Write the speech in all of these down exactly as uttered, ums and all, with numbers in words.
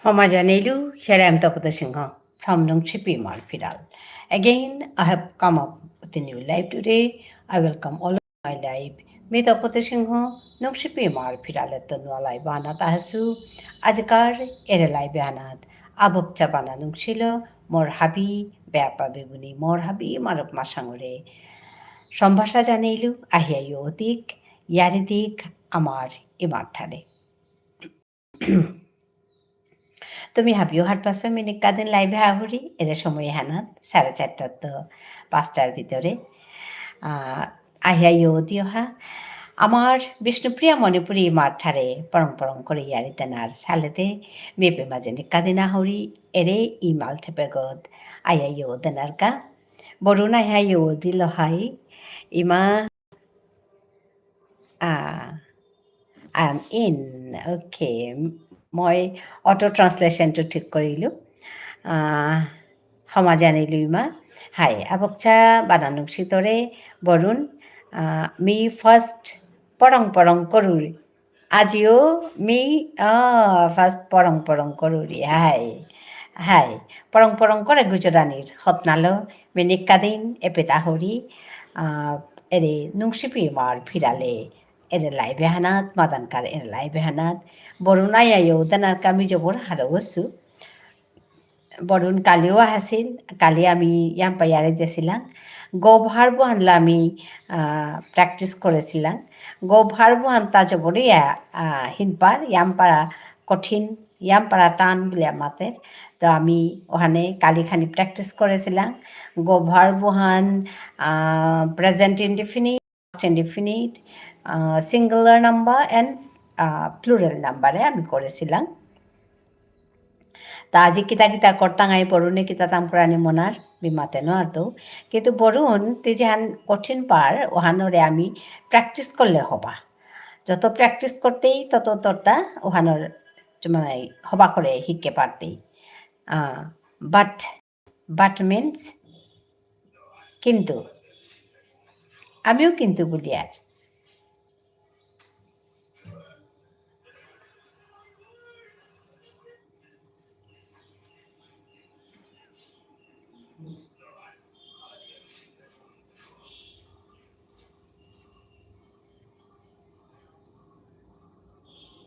Homa janeilu, here I am Tapati Singha from Nungshipi Imar Phiral. Again, I have come up with a new live today. I welcome all of my live. মি তপতি সিংহ, নুংশিপি ইমার ফিরালেত্ত নুয়া live আহানাত আহেসু। আজিকার এরে live আহানাত আবকচা বানা নুংশিল, মোর হাবি, বেয়াপা বেবুনি, মোর হাবি, মারুপ মাসাঙরে। সম্ভাষা জানেইলু, আহিয়া ইয়ো দিক, ইয়ারি দিক, আমার ইমার ঠারে। তুমি হাবিও হারপাসো, মি নিকাদিন live এ আহুরি, এরে সময় হানাত, সাড়ে চারটার তো পাঁচটার ভিতরে। আহ, আহিয়া ইয়ো দিও হা। আমার বিষ্ণুপ্রিয়া মণিপুরী ইমার ঠারে পরং পরং করে ইয়ারি দেনার সালেতে, মি এপে মাঝে নিকাদিন আহুরি, এরে ইমাল ঠেপেগত, আহিয়া ইয়ো দেনার কা। বরুণ আহিয়া ইয়ো দিল হাই, ইমা আহ, I am in. Okay. মই auto translation টো ঠিক কৰিলো। আহ, হমা জানিলো ইমা। হাই, আবকচা বানা নুংশিতরে বরুণ। আহ, মি first পরং পরং করুরি। আজিও মি, আহ, first পরং পরং করুরি। হাই, হাই। পরং পরং করে গুজরানির হতনালো। মি নিকাদিন এপেতা হরি। আহ, এরে নুংশিপি ইমার ফিরালে। এরে live এহানাত, মাদানকার এরে live এহানাত। বরুণ আহিয়া ইয়ো দেনার কা মি জবর হারৌ অসু। বরুণ কালিও আহিসিল, কালি আমি ইয়াম্পা ইয়ারি দেসিলাং। Go verb হানলো আমি, আহ, practice করেসিলাং। Go verb হানতা জবরিয়া, আহ, হিনপার, ইয়াম্পারা কঠিন, ইয়াম্পারা টান বুলিয়া মাতের। তো আমি ওহানে কালি খানি practice করেসিলাং। Go verb Han, ah, present indefinite, past indefinite, ah, singular number and, ah, plural number এ আমি করেসিলাং। তা আজি কিতা কিতা করতাঙাই বরুণে কিতা তাম করানি মনার, মি মাতে নুয়ারতৌ। কিন্তু বরুণ, তি যেহান কঠিন পার, ওহানরে আমি practice করলে হবা। যত practice করতেই তত তোরতা ওহানর মানে হবা করে হিকে পারতেই। আহ, but But means কিন্তু। আমিও কিন্তু বুলিয়ার।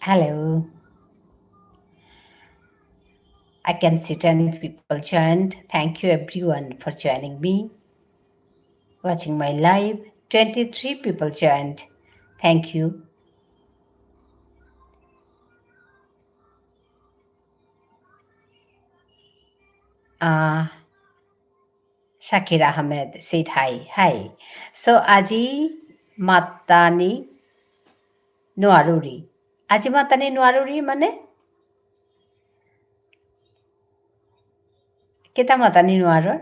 Hello. I can see ten people joined. Thank you everyone for joining me. Watching my live, twenty-three people joined. Thank you. Uh, Shakir Ahmed said hi. Hi. So, আজি মাতানি নুয়ারুরি। আজি মাতানি নুয়ারুরি মানে? কিতা মাতানি নুয়ারর?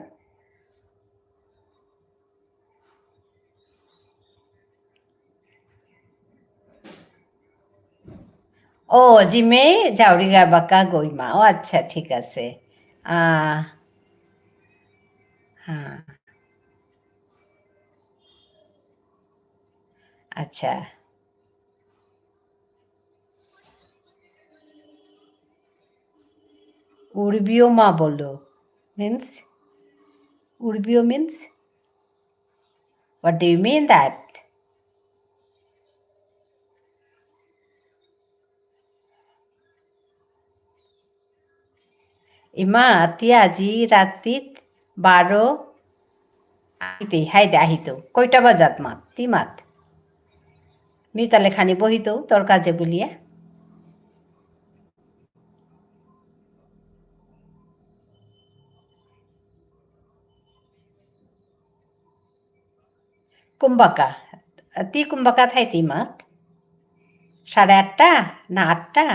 ও, জিমে জাউরিগা বাকা গইমা। ও আচ্ছা, ঠিক আছে। আহ, হ্যাঁ। আচ্ছা। উড়বিও মা বলো। Means? উড়বিও means? What do you mean that? ইমা, তি আজি রাতিত বারো আহিতে, হাইদে আহিতো। কয়টা বাজাত মাত? তি মাত। মি তালে খানি বহিতো, তোর কাজে বুলিয়া। কুম্বাকা। তি কুম্বাকা থাইতি মাত? সাড়ে আটটা না আটটা?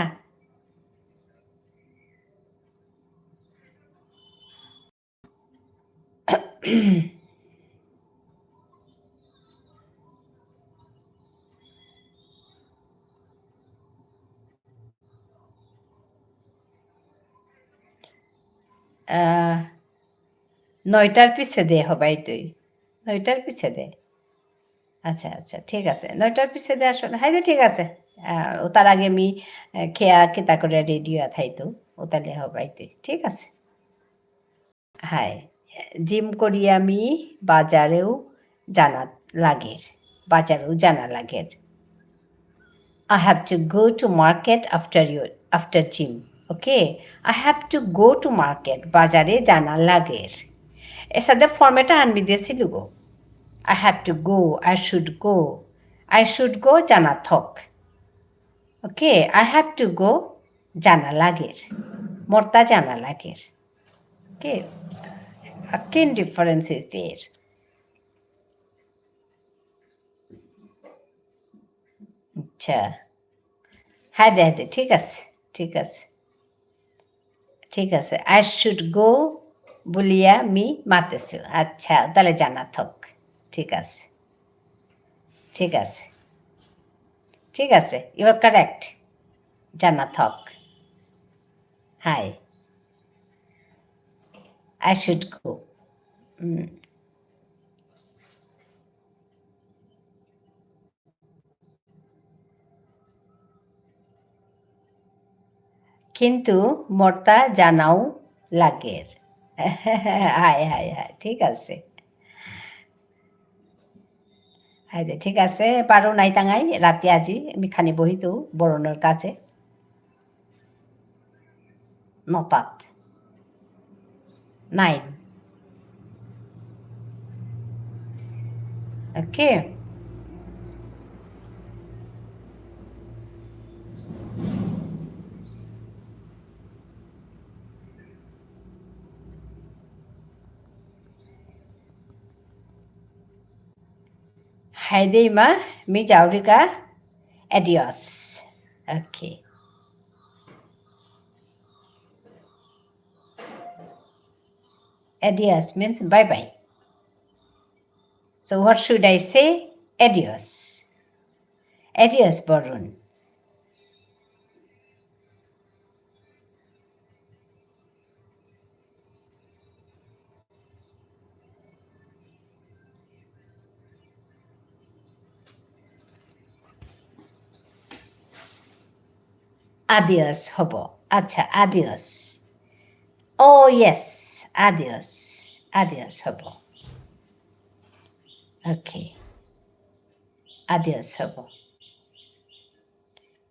আহ, নয়টার পিছে দে হবাই তুই। নয়টার পিছে দে। আচ্ছা, আচ্ছা, ঠিক আছে। নয়টার পিছে দে আসলে। হাই দে, ঠিক আছে। আহ, ও তার আগে আমি, আহ, খেয়া কিতা করে রেডি হইয়া থাইতো। উতালে হবাইতে। ঠিক আছে। হাই। জিম করিয়া মি বাজারেও জানা লাগের। বাজারেও জানা লাগের। I have to go to market after your, after gym. Okay? I have to go to market. বাজারে জানা লাগের। এসাদে format আহান মি দেসিলুগো। I have to go, I should go. I should go জানা থক। Okay, I have to go জানা লাগের। মোরতা জানা লাগের। Okay, a keen difference is there. আচ্ছা। হাদে, হাদে, ঠিক আছে, ঠিক আছে। ঠিক আছে, I should go বুলিয়া মি মাতেসু। আচ্ছা, তাহলে জানা থক। ঠিক আছে। ঠিক আছে। ঠিক আছে, you are correct. জানা থক। হাই। I should go. উম। কিন্তু মোরতা জানাও লাগের। হাই, হাই, হাই, ঠিক আছে। হাই দে, ঠিক আছে, পারো নাই তাঙাই, রাতি আজি আমি খানি বহিতু বরুণর কাছে। নটাত। Nine. Okay. হাই দে ইমা, মি যাওরিগা, adios. Okay. Adios means bye bye. So what should I say? Adios. Adios, Barun. Adios হব। আচ্ছা, adios. Oh, yes, adios. Adios হব। Okay. Adios হব।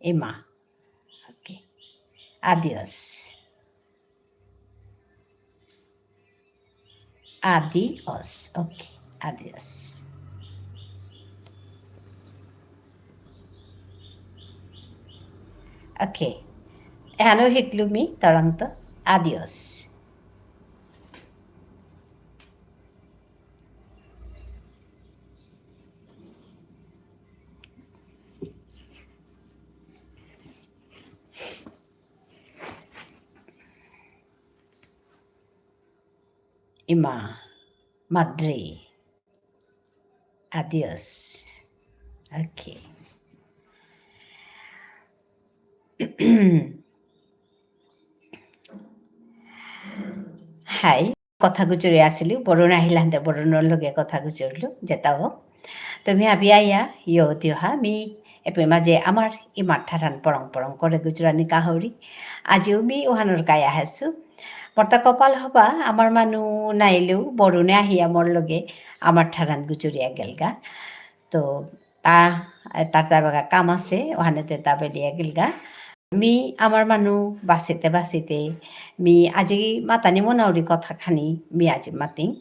ইমা। Okay. Adios. Adios. Okay. Adios. Okay. এহানো হিকলু মি তরাংত। Adios. ইমা, madre. Adios. Okay. হাই, কথা গুজরি আসিলু, বরুণ আহিলান্তে বরুণর লগে কথা গুজরলু, যেতাও। তুমি হাবি আইয়া, ইয়ো দিও হা, মি এপে মাঝে আমার ইমার ঠারান পরং পরং করে গুজরানি কাহরি। আজিও মি ওহানর গায়ে আহেসু। মোরতা কপাল হবা, আমার মানু নাইলেও বরুণে আহিয়া মোর লগে আমার ঠারান গুজরিয়া গেলগা। তো তা, তার তা বাগা কাম আছে, ওহানেতে তা বেলিয়া গেলগা। মি আমার মানু বাসিতে বাসিতে, মি আজি মাতানি মনাউরি কথা খানি, মি আজি মাতিং।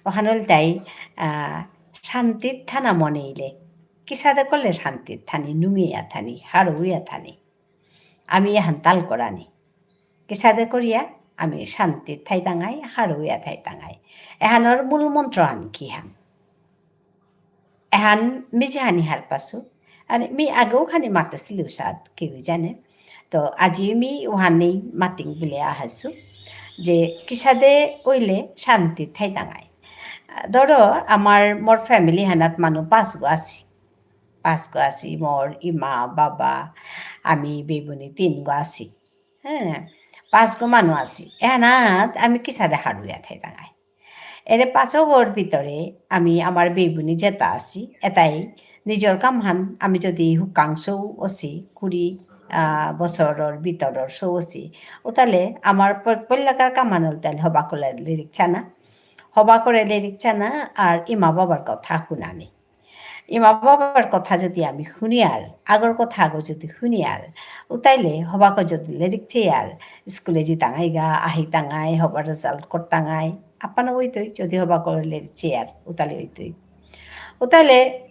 ওহানল তাই, আহ, শান্তিত থানা মনেইলে। কিসাদে করলে শান্তিত থানি, নুঙিয়া থানি, হারুইয়া থানি। আমি এহান তাল করানি। কিসাদে করিয়া আমি শান্তি থাইতাঙাই, হারুইয়া থাইতাঙাই। এহানর মূল মন্ত্র আন কিহান? এহান মি যেহানি হারপাসু। আর মি আগেও খানি মাতেসিলু সাদ, কেউ জানে। তো আজি মি ওহানি মাতিং বুলে আহাসু। যে কিসাদে ওইলে শান্তি থাইতাঙাই। ধরো, আমার, মোর family হানাত মানু পাঁচগো আছি। পাঁচগো আছি, মোর ইমা, বাবা, আমি, বেবুনি তিনগো আছি। হ্যাঁ, পাঁচগো মানু আছি। এহানাত আমি কিসাদে হারুইয়া থাইতাঙাই। এরে পাঁচগোর ভিতরে আমি আমার বেবুনি যেতা আছি, এতাই নিজর কামহান আমি যদি হুকাংশও অছি, কুড়ি, আহ, বছরর ভিতরর সৌসি। উতালে আমার প-, পল্লাকার কামান ইলতাইল হবা করে লেরিক চানা। হবা করে লেরিক চানা আর ইমা বাবার কথা হুনানি। ইমা বাবার কথা যদি আমি হুনিয়ার, আগর কথা আগো যদি হুনিয়ার, উতাইলে হবা করে যদি লেরিক চেয়ার, স্কুলে যিতাঙাইগা, আহিতাঙাই, হবার result করতাঙাই, আপানা ওইতই, যদি হবা করে লেরিক চেয়ার, উতালে ওইতই। উতালে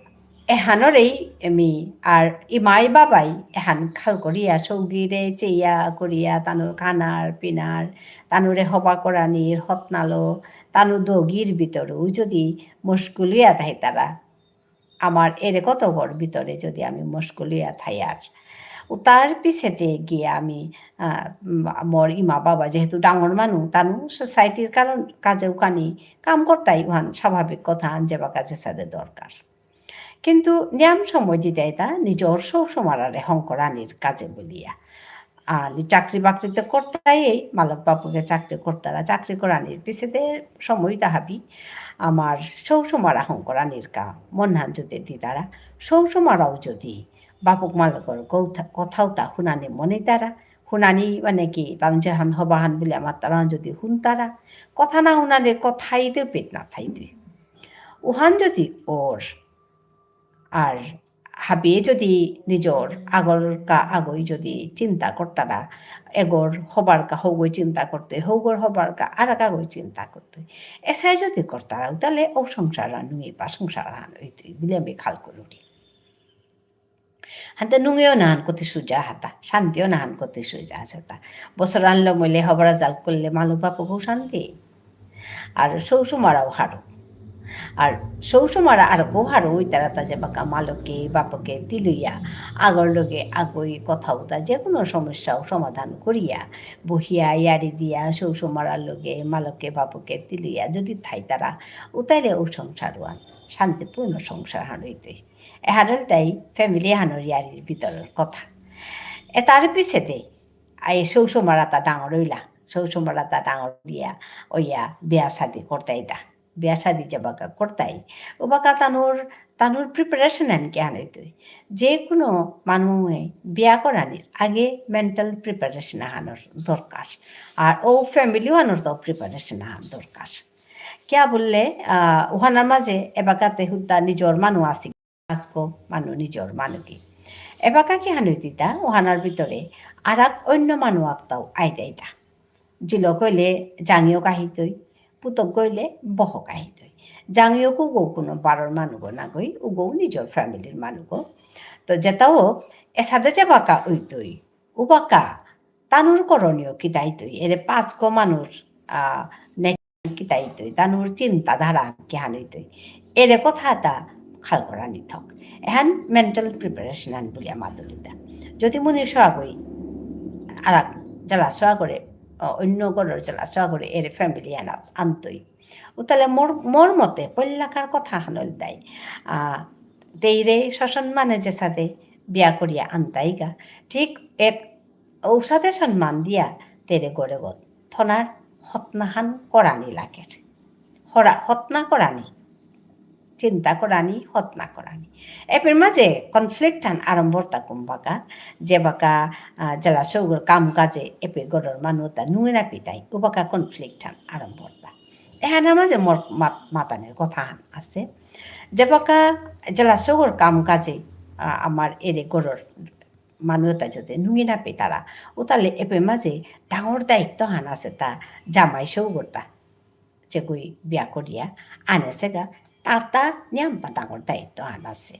এহানরেই এমি আর ইমাই বাবাই এহান খাল করিয়া সৌগিরে চেয়া করিয়া তানুর খানার পিনার, তানুরে হবা করানির হতনালো, তানু দগির ভিতরেও যদি মশগুলিয়া থাইতারা, আমার এরে কতগর ভিতরে যদি আমি মশগুলিয়া থাইয়ার, উতার পিছেতে গিয়া আমি, আহ, উম, মোর ইমা বাবা যেহেতু ডাঙর মানু, তানু societyর কারণ কাজে উকানি কাম করতাই উহান স্বাভাবিক কথা আন যেবাকা যেসাদে দরকার। কিন্তু নিয়াম সময় যিতাইতা নিজর সৌ সমারারে হংকরানির কাজে বুলিয়া। আর চাকরি বাকরি তো করতাই, মালক বাপুকে চাকরি করতারা, চাকরি করানির পিছেতে সময় তাহাবি আমার সৌ সমারা হংকরানির কা মনহান যদি দিতারা, সৌ সমারাও যদি বাপুক মালকর কথা, কথাও তা হুনানি মনে তারা, হুনানি মানে কি, তান যেহান হবাহান বুলে আমার তারা যদি হুনতারা, কথা না হুনালে কথাই দে পেট না থাই দে। উহান যদি ওর আর হাবিয়ে যদি নিজর আগর কা আগই যদি চিন্তা করতারা, এগর হবার কা হৌগই চিন্তা করতে, হৌগর হবার কা আর আগই চিন্তা করতে, এসাই যদি করতারা, তাহলে ও সংসার আর নুয়ে বা সংসার আর হইতে বুলে আমি খাল করুরি। হাতে নুঙেও নাহান কতি সুজা হাতা, শান্তিও নাহান কতি সুজা আছে তা। বছর আনলো মইলে হবরা জাল করলে মালক বাপকও শান্তি। আর সৌ সমারাও হারো। আর সৌ সমারা আর কো হারো ওই তারা তা যে বাকা মালকে, বাপকে, তিলুইয়া, আগর লগে আগই কথা উতা যে কোনো সমস্যাও সমাধান করিয়া, বহিয়া, ইয়ারি দিয়া, সৌ সমারার লগে, মালকে, বাপকে, তিলুইয়া, যদি থাই তারা, উতাইলে ও সংসার ওয়ান শান্তিপূর্ণ সংসার হান হইতই। এহান ইলতাই family হানর ইয়ারির ভিতরর কথা। এতার পিছেতে আই সৌ সমারাতা ডাঙর হইলা, সৌ সমারাতা ডাঙর হইয়া, ওইয়া বিয়া শাদি করতাইতা। বিয়া শাদি যেবাকা করতাই, ওবাকা তানুর, তানুর preparation আন কিহান হইতই। যে কোনো মানুয়ে বিয়া করানির আগে mental preparation আহানর দরকার। আর ও family আহানর তো preparation আহান দরকার। কিয়া বুললে, আহ, ওহানার মাঝে এবাকাতে হুদ্দা নিজর মানু আসি। আজকো মানু নিজর মানু কি। এবাকা কিহান হইতিতা, ওহানার ভিতরে আরাক অন্য মানু আকতাও আইতাইতা। জিলক হইলে জাঙিয়ক আহিতই, পুতক হইলে বহক আহিতই। জাঙিয়ক উগো কোনো বারর মানুগো নাগই, উগো নিজর familyর মানুগো। তো যেতা হোক, এসাদে যেবাকা হইতই, উবাকা তানুর করণীয় কিতা হইতই, এরে পাঁচগো মানুর, আহ, কিতা হইতই, তানুর চিন্তাধারা কিহান হইতই। এরে কথা এতা খাল করানি থক। এহান mental preparation আন বুলিয়া মাতুরিতা। যদি মনে সহাগই, আরাক জেলা সহাগরে, অ, অন্য গরর জেলা সহাগরে, এরে family আনাত আনতই। উতালে মোর, মোর মতে পল্লাকার কথা হানল দাই। আহ, তেইরে সসম্মানে যেসাদে বিয়া করিয়া আনতাইগা। ঠিক এক ঔসাদে সম্মান দিয়া তেরে গরে গত থনার হতনাহান করানি লাগের। হরা-, হতনা করানি, চিন্তা করানি, হতনা করানি। এপের মাঝে conflict হান আরম্ভ অরতা কুম্বাকা, যেবাকা, আহ, জেলা সৌগর কাম কাজে এপের গরর মানুতা নুঙে না পিতাই, উবাকা conflict হান আরম্ভ অরতা। এহানার মাঝে মোর মাত-, মাতানির কথা হান আছে। যেবাকা জেলা সৌগর কাম কাজে, আহ, আমার এরে গরর মানু এতা যদি নুঙি না পেতারা, উতালে এপে মাঝে ডাঙর দায়িত্ব হান আছে তা জামাই সৌগরতা। যেগই বিয়া করিয়া আনেসেগা, তার তা নিয়ামপা ডাঙর দায়িত্ব হান আছে।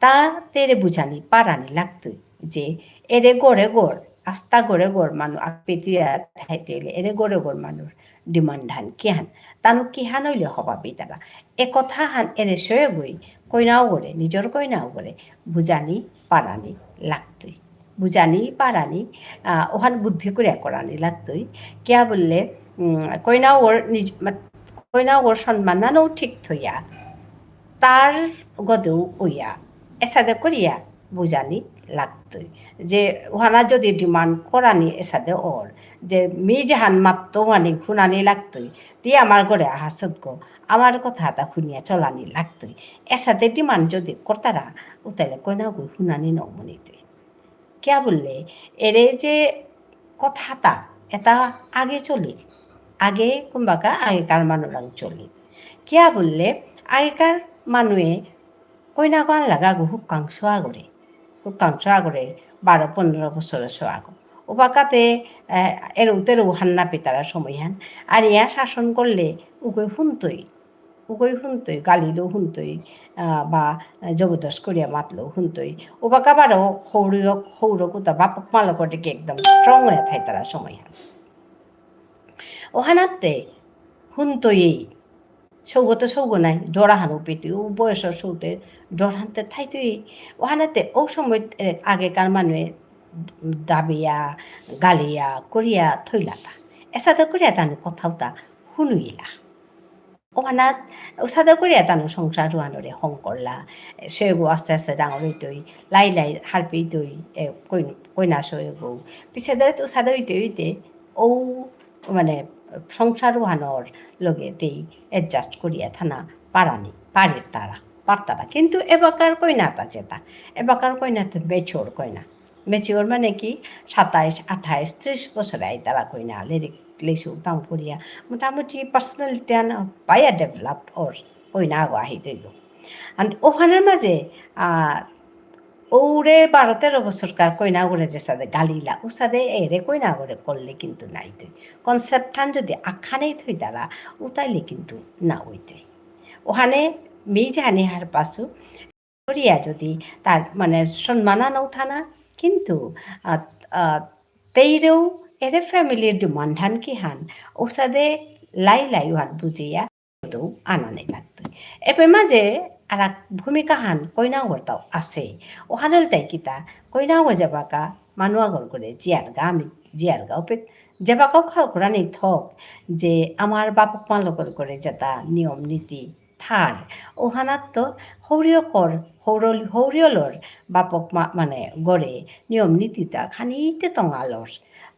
তা তেরে বুঝানি পারানি লাগতই যে এরে গরে গর, আস্তা গরে গর মানু আকপেতিয়া থাইতে হইলে এরে গরে গর মানুর demand হান কিহান, তানু কিহান হইলে হবা পেতারা। এ কথা হান এরে সয়গই কইনাও গরে, নিজর কইনাও গরে বুঝানি পারানি লাগতই। বুঝানি পারানি, আহ, ওহান বুদ্ধি করিয়া করানি লাগতই। কিয়া বুললে, উম, কইনাও গর নিজ-, মাত-, কইনাও গর সম্মানহানও ঠিক থইয়া, তার গদেও ওইয়া, এসাদে করিয়া বুঝানি লাগতই। যে ওহানা যদি demand করানি এসাদে ওর, যে মি যেহান মাত্ত ওহানি হুনানি লাগতই, তি আমার গরে আহাসত গো, আমার কথা এতা হুনিয়া চলানি লাগতই। এসাদে demand যদি করতারা, উতালে কইনাও গই হুনানি ন মনিতই। কিয়া বুললে, এরে যে কথাতা, এতা আগে চলিল। আগে কুম্বাকা আগেকার মানুরাং চলিল। কিয়া বুললে, আগেকার মানুয়ে কইনাগ আনলাগা গো হুকাং সোয়াগরে। হুকাং সোয়াগরে, বারো পনেরো বছর সোয়াগ। উবাকাতে, এ, এরৌ তেরৌ হান্না পিতারা সময়হান। আর ইয়া শাসন করলে উগই হুনতই। উগই হুনতই, গালিলেও হুনতই, আ, বা জবরদস্ত করিয়া মাতলেও হুনতই। উবাকা বারো হৌরিয়ক, হৌরক উতা বাপক মালকর দিকে একদম strong হয়ে থাইতারা সময়হান। ওহানাতে হুনতই এই। সৌগ তো সৌগ নাই, ডরাহান উপিতি, ও বয়স সৌতে ডরহানতে থাইতই। ওহানাতে ও সময়, এ, আগেকার মানুয়ে দাবিয়া, গালিয়া, করিয়া থইলাতা। এসাদে করিয়া তানু কথাউতা হুনুইলা। ওহানাত, ওসাদে করিয়া তানু সংসার রুহানরে হং করলা। সৌগ আস্তে আস্তে ডাঙর হইতই, লাই লাই হারপিতই, এ, কইন-, কইনা সৌগ। পিছেদে ওসাদে হইতে হইতে, ও মানে, সংসার ওহানর লগে তেই adjust করিয়া থানা পারানি, পারির তারা, পারতারা। কিন্তু এবাকার কইনাতা যেতা, এবাকার কইনাতা mature কইনা। Mature মানে কি, সাতাইশ, আঠাইশ, ত্রিশ বছরে আইতারা কইনা, লেরিক লেসু তাম করিয়া, মোটামুটি personality আন পাইয়া developed ওর কইনা আগো আহি দইল। And ওখানের মাঝে, আহ, ওরে বারো তেরো বছরকার কইনা ওরে যেসাদে গালিলা, উসাদে এরে কইনা ওরে করলে কিন্তু নাইতই। Concept হান যদি আখানেই থইতারা, উতাইলে কিন্তু না হইতই। ওখানে মি জানি হার পাসু, করিয়া যদি তার মানে সম্মানা নৌ থানা, কিন্তু, আ, আ, তেইরেও এরে family-র demand হান কি হান, উসাদে লাই লাই ওহান বুঝিয়া তো আনানি লাগতই। এপে মাঝে আরাক ভূমিকা হান কইনা ওরতাও আছে। ওহানল তাই কিতা, কইনা ও যাবাকা মানু আগর করে জিয়ারগা, আমি জিয়ারগা, ওপে যাবাকাও খাল করানি থক যে আমার বাপক মালকর করে যেতা নিয়ম নীতি থার, ওহানাত তো হৌরিয়কর, হৌরল-, হৌরিয়লর বাপক মা-, মানে গরে নিয়ম নীতিতা খানিতে তঙালর।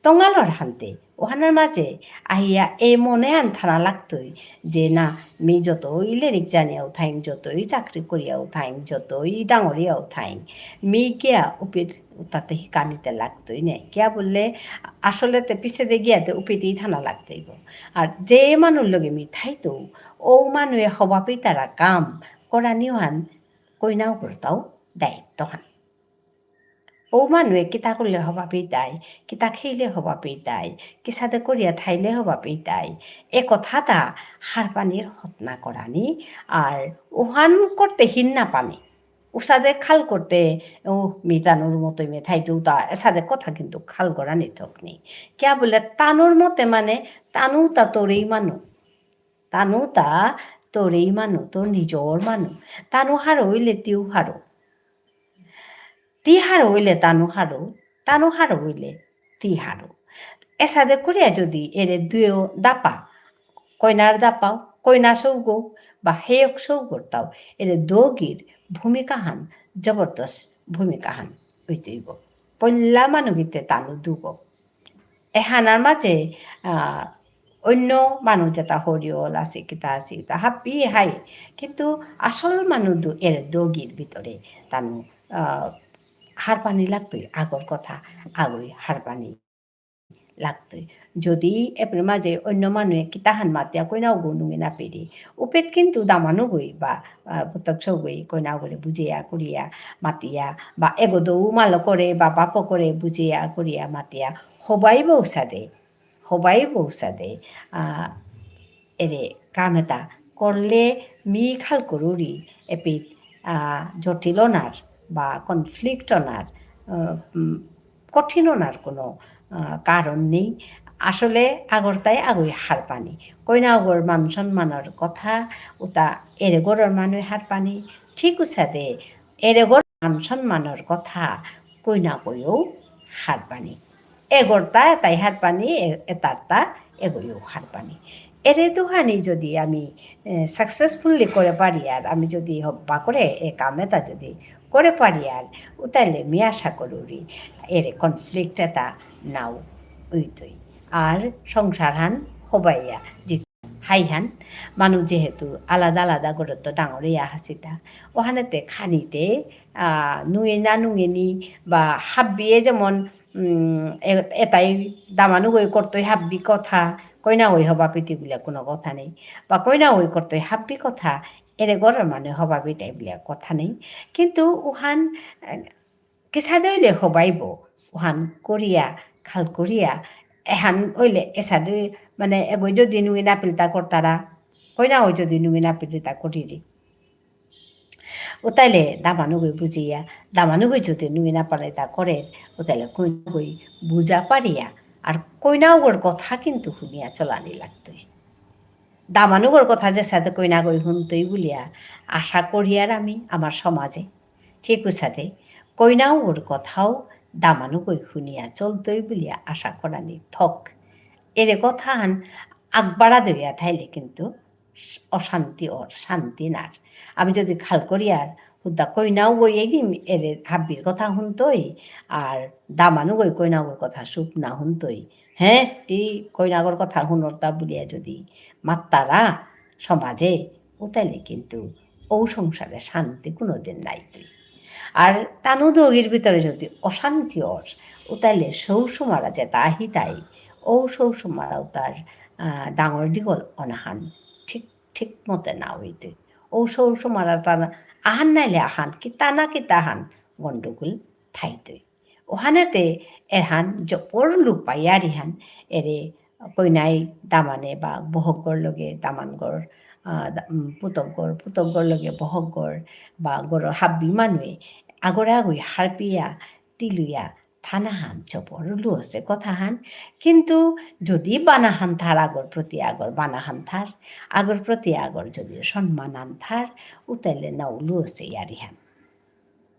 তঙালর হানতে, ওহানার মাঝে আহিয়া এ মনে আন থানা লাগতই যে না, মি যতই লেরিক জানিয়াও থাইং, যতই চাকরি করিয়াও থাইং, যতই ডাঙরিয়াও থাইং, মি গিয়া উপির তাতে হিকানিতে লাগতই নে। কিয়া বুললে, আসলে তে পিছেদে গিয়াতে উপিতেই থানা লাগতইব। আর যে মানুর লগে মি থাইতৌ, ও মানুয়ে হবা পিতারা কাম করানিও হান কইনাও করতাও দায়িত্ব হান। ও মানুয়ে কিতা করলে হবা পিতাই, কিতা খেইলে হবা পিতাই, কিসাদে করিয়া থাইলে হবা পিতাই, এ কথাতা হারপানির হতনা করানি, আর ওহান করতে হিন না পানি। উসাদে খাল করতে, ও, মি তানুর মতই মে থাইতু তা, এসাদে কথা কিন্তু খাল করানি থকনি। কিয়া বুলে তানুর মতে মানে, তানু তা তোরেই মানু। তানু তা তোরেই মানু, তোর নিজর মানু। তানু হারৌ ইলে তিউ হারৌ। তি হারৌ ইলে তানু হারৌ, তানু হারৌ ইলে তি হারৌ। এসাদে করিয়া যদি এরে দুয়ো দাপা, কইনার দাপাও, কইনা সৌগো, বা হেয়ক সৌগর তাও, এরে দোগির ভূমিকা হান, জবরদস্ত ভূমিকা হান, উইতইব। পল্লা মানুগিতে তানু দুগো। এহানার মাঝে, আহ, অন্য মানু যেতা হরিয়ল আছে, কিতা আছে, তা হাবি হাই। কিন্তু আসল মানু দু-, এর দোগির ভিতরে তানু, আহ, হারপানি লাগতই, আগর কথা, আগই হারপানি লাগতই। যদি এপের মাঝে অন্য মানুয়ে কিতাহান মাতিয়া কইনাও গো নুঙে না পেরে, উপেত কিন্তু দামানু গই বা, আহ, পুতক সৌগই কইনাও গরে বুঝিয়া, করিয়া, মাতিয়া, বা এগো দৌ মালকরে, বা বাপকরে বুঝিয়া, করিয়া, মাতিয়া, হবাই বৌসাদে, হবাই বৌসাদে, আহ, এরে কাম এতা করলে মি খাল করুরি এপিত, আহ, জটিল অনার বা conflict অনার, আহ, উম, কঠিন অনার কোনো, আহ, কারণ নেই। আসলে আগরতাই আগই হারপানি। কইনা আগর মান সম্মানর কথা উতা এরে গরর মানু হারপানি। ঠিক উসাদে এরে গর মান সম্মানর কথা কইনা কইও হারপানি। এগরতা এতাই হারপানি, এ-, এতারতা এগইও হারপানি। এরে দুহানি যদি আমি, এ, successfully করে পারি আর আমি যদি হব্বা করে এ কাম এতা যদি করে পারি আর উতাইলে মি আশা করুরি এরে conflict এতা নাও উইতই। আর সংসার হান হবাইয়া জিত হাইহান, মানু যেহেতু আলাদা আলাদা ঘরত্ত ডাঙর ইয়া হাসিতা, ওহানেতে খানিতে, আহ, নুঙে না নুঙেনি বা হাব্বিয়ে যেমন, উম, এ-, এতাই দামানুগই করতই হাব্বি কথা, কইনাগই হবা পিতি বুলে কোনো কথা নেই। বা কইনাগই করতই হাব্বি কথা, এরে ঘরর মানু হবা পিতাই বুলে কথা নেই। কিন্তু উহান, আহ, কিসাদে অইলে হবাইব, উহান করিয়া, খাল করিয়া, এহান অইলে এসাদে, মানে, এগই যদি নুঙে না পিলতা করতারা, কইনাগই যদি নুঙে না পিলতা করিরি। উতাইলে দামানুগই বুঝিয়া, দামানুগই যদি নুঙে না পালতা করে, উতাইলে কইনাগই বুঝা পারিয়া, আর কইনাগর কথা কিন্তু শুনিয়া চলানি লাগতই। দামানুগর কথা যেসাদে কইনাগই শুনতই বুলিয়া আশা করিয়ার আমি আমার সমাজে। ঠিক উসাদে কইনাগর কথাও দামানুগই শুনিয়া চলতই বুলিয়া আশা করানি থক। এরে কথাহান আগবাড়া দেয়া থাইলে কিন্তু অশান্তি অর, শান্তি নার। আমি যদি খাল করিয়ার হুদ্দা কইনাগই এদিন এরে হাব্বির কথা শুনতই, আর দামানুগই কইনাগর কথা চুপ না শুনতই, হ্যাঁ, তি কইনাগর কথা শুনরতা বুলিয়া যদি মাত্তারা সমাজে, উতাইলে কিন্তু ঔ সংসারে শান্তি কোনোদিন নাইতই। আর তানু দুগির ভিতরে যদি অশান্তি অর, উতাইলে সৌ সুমারা যেতা আহিতাই, ঔ সৌ সুমারা উতার, আহ, ডাঙর দীঘল অনাহান ঠিক, ঠিক মতে না হইতই। ঔ সৌ সুমারা তার আহান নাইলে আহান, কিতা না কিতা আহান গন্ডগোল থাইতই। ওহানেতে এহান জপর লুপাইয়ারিহান এরে কইনাই দামানে বা বহকগর লগে দামানগর, আহ, দা-, উম, পুতকগর, পুতকগর লগে বহকগর বা গরর হাব্বি মানুয়ে আগরে আগই হারপিয়া তিলুয়া থানাহান জপর লুয়সে কথাহান। কিন্তু যদি বানাহান থার আগর প্রতি আগর বানাহান থার, আগর প্রতি আগর যদি সম্মানহান থার, উতাইলে নাও লুয়সে ইয়ারিহান।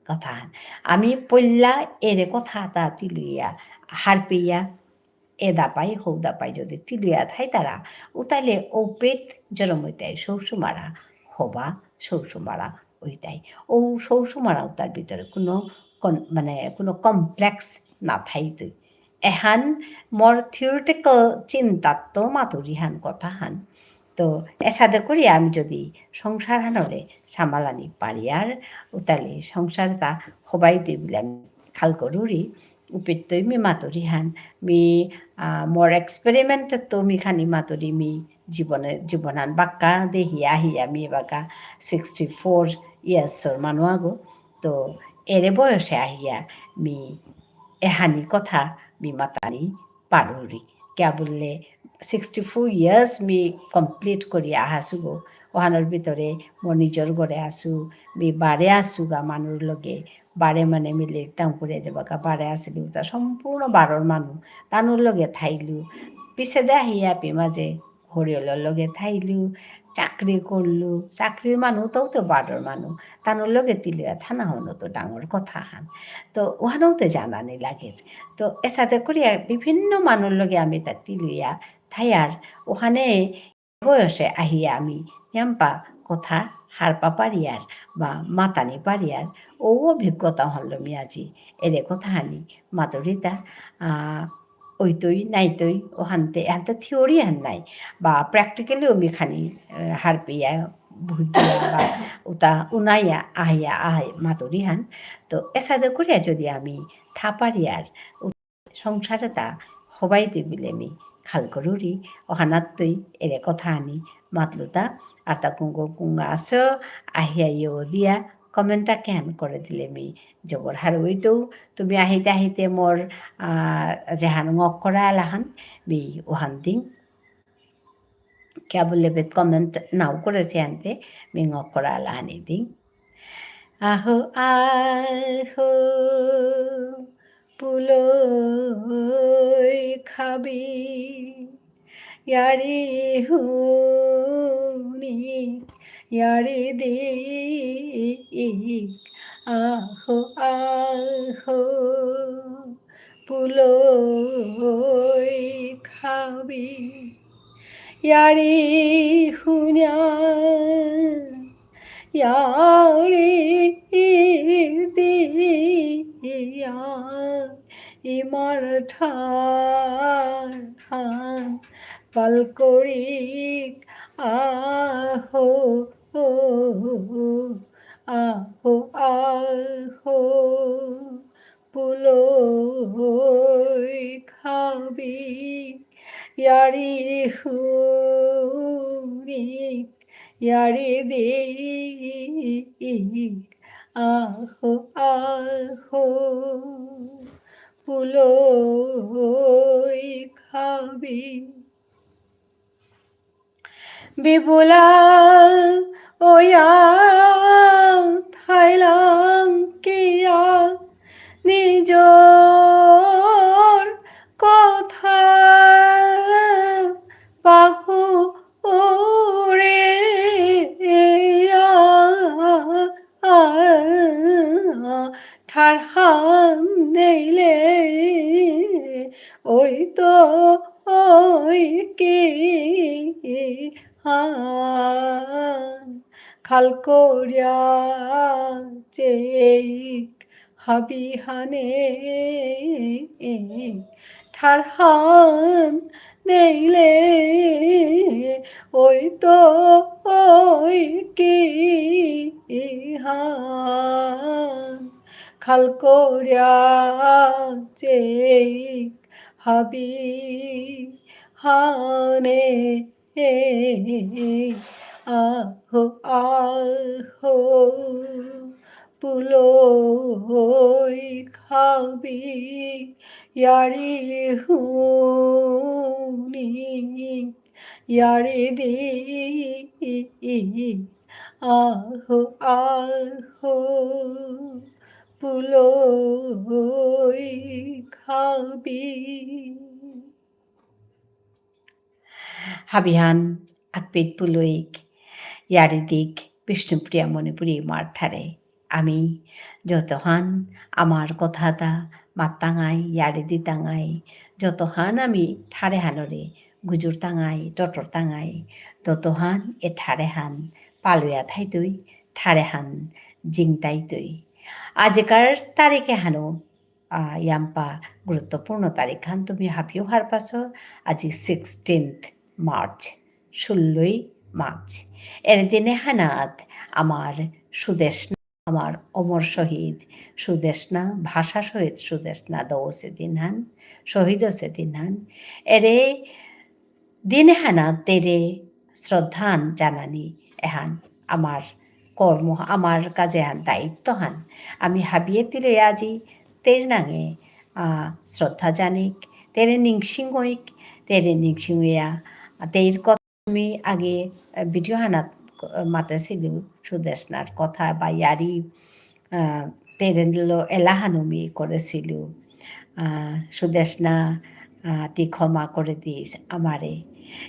কথাহান। আমি পইলা এরে কথা এতা তিলুয়া হারপিয়া, এ দাপাই, হৌ দাপাই যদি তিলুয়া থাইতারা, উতাইলে ঔপেত জরমইতাই সৌ সুমারা হবা, সৌ সুমারা ওইতাই। ঔ সৌ সুমারা উতার ভিতরে কোনো কন-, মানে কোনো complex না থাইতই। এহান মোর theoretical চিন্তাত্ত মাতুরিহান কথাহান। তো এসাদে করি আমি যদি সংসারহানরে সামালানি পারিয়ার, উতালে সংসারতা হবাইতই বুলে আমি খাল করুরি, উপিত্তই মি মাতুরিহান, মি, আহ, মোর experiment তো মি খানি মাতুরি মি জীবনে, জীবনহান বাক্কা দেহিয়া আহিয়া মি বাক্কা sixty four yearsর মানু আগো। তো এরে বয়সে আহিয়া মি এহানি কথা মি মাতানি পারুরি। কিয়া বুললে, sixty four years me complete করি আহাসুগো। ওহানর ভিতরে মোর নিজর ঘরে আসু, মি বারে আসুগা মানুর লগে, বারে মানে মিলে তাম করে যাবাকা বারে আসিলি উতা সম্পূর্ণ বারর মানু, তানুর লগে থাইলু। পিছেদে আহিয়া পি মাঝে হরিয়লর লগে থাইলু, চাকরি করলু, চাকরির মানু তো তো বারর মানু, তানুর লগে তিলুয়া থানা হনো তো ডাঙর কথা হান। তো ওহানও তো জানানি লাগের। তো এসাদে করিয়া বিভিন্ন মানুর লগে আমি তা তিলুয়া থাইয়ার, ওহানে বয়সে আহিয়া আমি নিয়াম্পা কথা হারপা পারিয়ার বা মাতানি পারিয়ার, ও অভিজ্ঞতা হল মি আজি এরে কথা হানি মাতুরিতা, আহ, ওইতই, নাইতই, ওহানতে, এহানতে theory হান নাই। বা practically ও মি খানি, আহ, হারপিয়া, ভুগিয়া বা উতা উনাইয়া, আহিয়া, আহাই, মাতুরি হান। তো এসাদে করিয়া যদি আমি থাপারিয়ার, উ-, সংসারে তা হবাই দিবিলে মি খাল করুরি, ওহানাত্তই এরে কথা আনি মাতলুতা, আর তা কুঙ্গ কুঙ্গা আসো, আহিয়া ইয়ো দিয়া, comment টা কেন করে দিলে মি জবর হারৌ ইতৌ, তুমি আহিতে আহিতে মোর, আহ, যেহান ঙক করা আলাহান, মি ওহান দিং। কিয়া বুলে বেত comment নাও করেসে আনতে, মি ঙক করা আলাহানি দিং। আহো, আহো, পুলই খাবি, য়ারি হুনি, য়ারি দিক, আহো, আহো, পুলই খাবি। য়ারি হুনিয়া, য়ারি দিয়া, ইমার ঠারহান পাল করিক আহো, আহো, আহো, পুলই খাবি, য়ারি হুনিক, য়ারি দিক, আহো, আহো, পুলই খাবি। বিবুলা ওয়া থাইলাং কিয়া নিজর কথা পাহুরিয়া ঠারহান নেইলে ওই তো ওই কি হান খাল করিয়া চেক হাবিহানে ঠারহান নেইলে ওই তো ওই কি হান খাল করিয়া চেক হাবি হানে আহো আহো পুলই খাবি য়ারি হুনি য়ারি দি আহো আহো পুলই খাবি। হাবিহান আকপিত পুলইক য়ারি দিক বিষ্ণুপ্রিয়া মণিপুরী মার ঠারে। আমি যতহান আমার কথাতা মাত্তাঙাই, য়ারি দিতাঙাই, যতহান আমি ঠারে হানরে গুজুরতাঙাই, টটরতাঙাই, ততহান এ ঠারে হান পালুয়া থাইতই, ঠারে হান জিংতাইতই। আজিকার তারিখে হানো, আহ, ইয়াম্পা গুরুত্বপূর্ণ তারিখ হান তুমি হাবিউ হারপাসো, আজি sixteenth March, ষোলোই মার্চ। এর দিনে হানাত আমার সুদেষ্ণা, আমার অমর শহীদ সুদেষ্ণা, ভাষা শহীদ সুদেষ্ণা দৌসে দিন হান, শহীদ অসে দিন হান। এরে দিনে হানা তেরে শ্রদ্ধান জানানি এহান আমার কর্ম, আমার কাজে হান দায়িত্ব হান। আমি হাবিয়ে তিলে আজি তের নাঙে, আহ, শ্রদ্ধা জানিক, তেরে নিংসিং হইক, তেরে নিংসিং হইয়া, তের কথা আমি আগে, আহ, ভিডিও হানাত, আহ, মাতেছিলু, সুদেষ্ণার কথা বা য়ারি, আহ, তেরেনলো এলাহানু মি করেছিলু। আহ, সুদেষ্ণা, আহ, তি ক্ষমা করে দিস আমারে।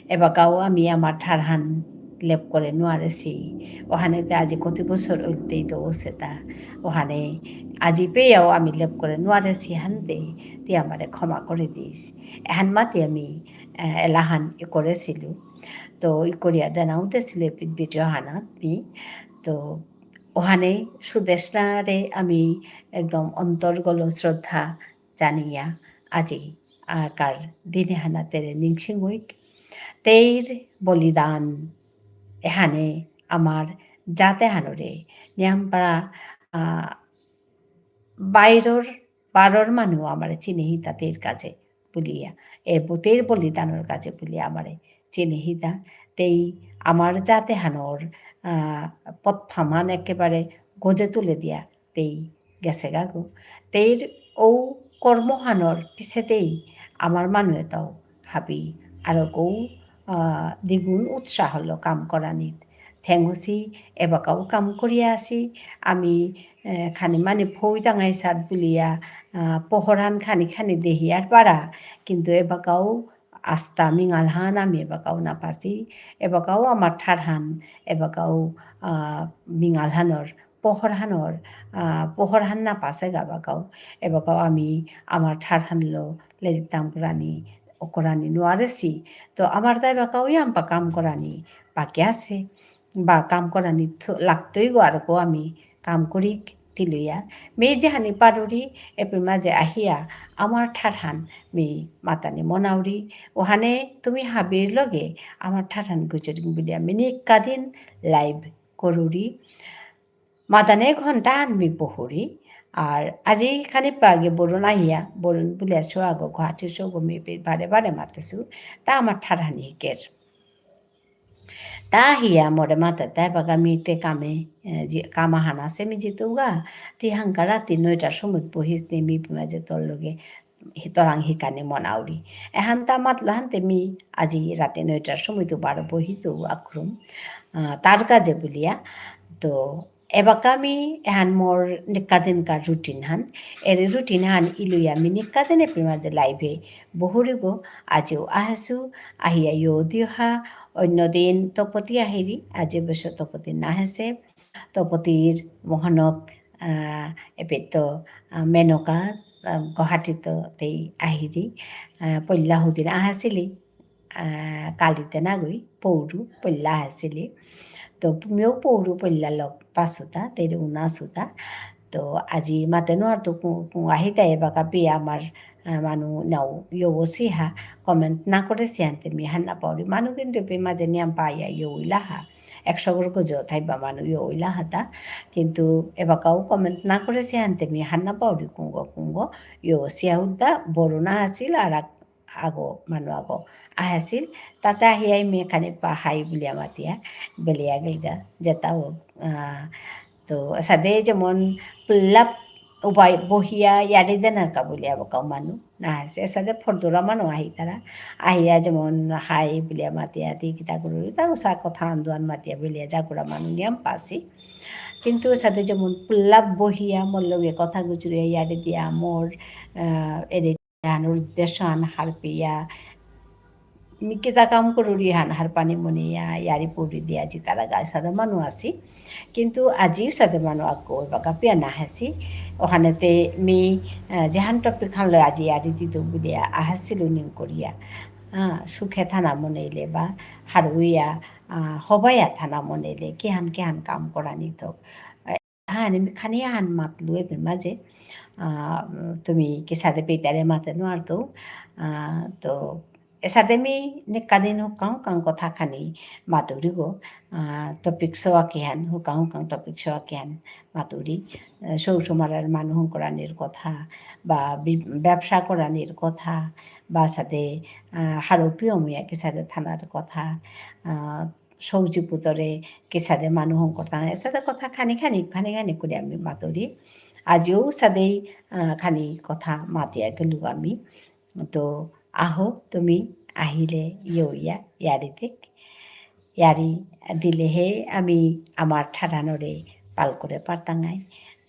এবাকাও আমি আমার ঠারহান লেপ করে নুয়ারেছি। ওহানে তে আজি কতি বছর হইতেই তো ওসেতা। ওহানে আজি পেয়াও আমি লেপ করে নুয়ারেছি হানতে, তি আমারে ক্ষমা করে দিস। এহান মাতি আমি, আহ, এলাহান ই করেছিলু। তো ই করিয়া দেনাউতে ছিলে ভিডিও হানাত মি। তো ওহানে সুদেষ্ণারে আমি একদম অন্তরগল শ্রদ্ধা জানিয়া আজি আকার দিনে হানা তেরে নিংসিং হইক। তেইর বলিদান এহানে আমার জাতে হানরে নিয়ামপারা, আহ, বাইরর বারর মানু আমারে চিনেহিতা তেইর কাজে বুলিয়া, এ বুতের বলিদানর কাজে বুলিয়া আমারে চিনেহিতা। তেই আমার জাতে হানর, আহ, পথ ফামান একেবারে গজে তুলে দিয়া তেই গেছেগা গো। তেইর ঔ কর্মহানর পিছেতেই আমার মানু এতাও হাবি আরো গৌ, আহ, দ্বিগুণ উৎসাহলো কাম করানিত। থেঙুসি এবাকাও কাম করিয়া আসি। আমি, এ, খানি মানে ফৌই টাঙাই সাত বুলিয়া, আহ, পহরান খানি খানি দেহিয়ার পারা। কিন্তু এবাকাও আস্তা মিঙালহান আমি এবাকাও না পাসি। এবাকাও আমার ঠারহান, এবাকাও, আহ, মিঙালহানর পহরহানর, আহ, পহরহান না পাসে গাবাকাও। এবাকাও আমি আমার ঠারহানলো লেরিক তাম করানি, অকরানি নুয়ারেসি। তো আমার তাই বাকাও ইয়াম্পা কাম করানি বাকি আসে। বা কাম করানি থ-, লাগতই গো আরকো আমি কাম করিক, তিলয়া, মি যেহানি পারুরি, এপেই মাঝে আহিয়া, আমার ঠারহান মি মাতানি মনাউরি, ওহানে তুমি হাবির লগে আমার ঠারহান গুজরিং বুলিয়া মি নিকাদিন live করুরি। মাতানে ঘন্টাহান মি বহুরি, আর আজি খানি পাগে বরুণ আহিয়া, বরুণ বুলিয়া সৌ আগো গুয়াহাটির সৌগো মি এপেই বারে বারে মাতেসু, তা আমার ঠারহানি হিকের। তা আহিয়া মোরে মাতের তা এবাকা মি তে কামে, এ, যে কাম আহান আসে মি যিতৌগা, তি হানকা রাতি নয়টার সময় বহিস নে মি পিমা যে তোর লগে হি-, তোরাং হিকানি মনাউরি। এহান তা মাতলো হানতে মি আজি রাতি নয়টার সময় তো বারো বহিতৌ আক্রম, আ, তার কাজে বুলিয়া। তো এবাকা মি এহান মোর নিকাদিনকার routine হান। এরে routine হান ইলয়া মি নিকাদিন এপেই মাঝে live এ বহুরিগো, আজিও আহেসু, আহিয়া ইয়ো দিয়ো হা, অন্য দিন তপতি আহিরি, আজি অবশ্য তপতি নাহেসে। তপতির মহনক, আহ, এপেইত, আহ, মেনকা, আহ, গুয়াহাটিত তেই আহিরি, আহ, পল্লা হুদিন আহাসিলি, আহ, কালিতে নাগই, পৌরু, পল্লা আহাসিলি। তো মিও পৌরু পল্লা লগ পাসুতা, তেরে উনাসুতা। তো আজি মাতে নুয়ারতৌ কু-, কু আহিতা এবাকা পিয়া আমার, আহ, মানু নাও ইয়ো সিহা, comment না করেসি হানতে মি হার না পাউরি। মানু কিন্তু এপেই মাঝে নিয়াম পায়া ইয়ো ইলাহা। একশো গর গজো থাইবা মানু ইয়ো ইলাহাতা। কিন্তু এবাকাও comment না করেসি হানতে মি হার না পাউরি কুঙগ কুঙগ ইয়ো সিয়া হুদ্দা বরুণ আসিল আর আগ-, আগো মানু আগো আহাসিল। তাতে আহিয়াই মি এখানে পা হাই বুলিয়া মাতিয়া বেলিয়া গেলগা যেতাও, আহ, তো এসাদে যেমন পুল্লাপ উবাই বহিয়া ইয়ারি দেনার কা বুলিয়া বকাও মানু না আসে। এসাদে ফরদুরা মানু আহিতারা। আহিয়া যেমন হাই বুলিয়া মাতিয়া দি কিতা করুরি, তা উসা কথা আন্দুয়ান মাতিয়া বুলিয়া জাগুরা মানু নিয়াম পাসি। কিন্তু এসাদে যেমন পুল্লাপ বহিয়া মোর লগে কথা গুজরিয়া ইয়ারি দিয়া মোর, আহ, এরে জানুর উদ্দেশ্য আন হারপিয়া মি কিতা কাম করুরি হান হারপানি মনিয়া, ইয়ারি পৌরি দিয়া যিতারা গা এসাদে মানু আসি। কিন্তু আজিও এসাদে মানু আকো এবাকা পিয়া না আহেসি। ওহানেতে মি, আহ, যেহান topic হান লয়া আজি ইয়ারি দিতৌ বুলিয়া আহাসিলু নিং করিয়া। আহ, সুখে থানা মনেইলে বা হারুইয়া, আহ, হবাইয়া থানা মনেইলে কিহান কিহান কাম করানি থক। হানি খানি আহান মাতলু এপেই মাঝে, আহ, তুমি কিসাদে পেইতারে মাতে নুয়ারতৌ, আহ, তো এসাদে মি নিকাদিন হুরকাং হুরকাং কথা খানি মাতুরিগো, আহ, topic সৌ আকিহান, হুরকাং হুরকাং topic সৌ আকিহান মাতুরি, আহ, সৌ সমারার মানু হঙকরানির কথা, বা বি-, ব্যবসা করানির কথা, বা সাদে, আহ, হারৌপি অমুয়া কিসাদে থানার কথা, আহ, সৌজি পুতরে কিসাদে মানু হঙকরতাঙাই, এসাদে কথা খানি খানি, খানি খানি করি আমি মাতুরি। আজিও সাদেই, আহ, খানি কথা মাতিয়া গেলু আমি। তো আহো, তুমি আহিলে ইয়ো ইয়া, ইয়ারি দিক। ইয়ারি দিলেহে আমি আমার ঠারহানরে পাল করে পারতাঙাই,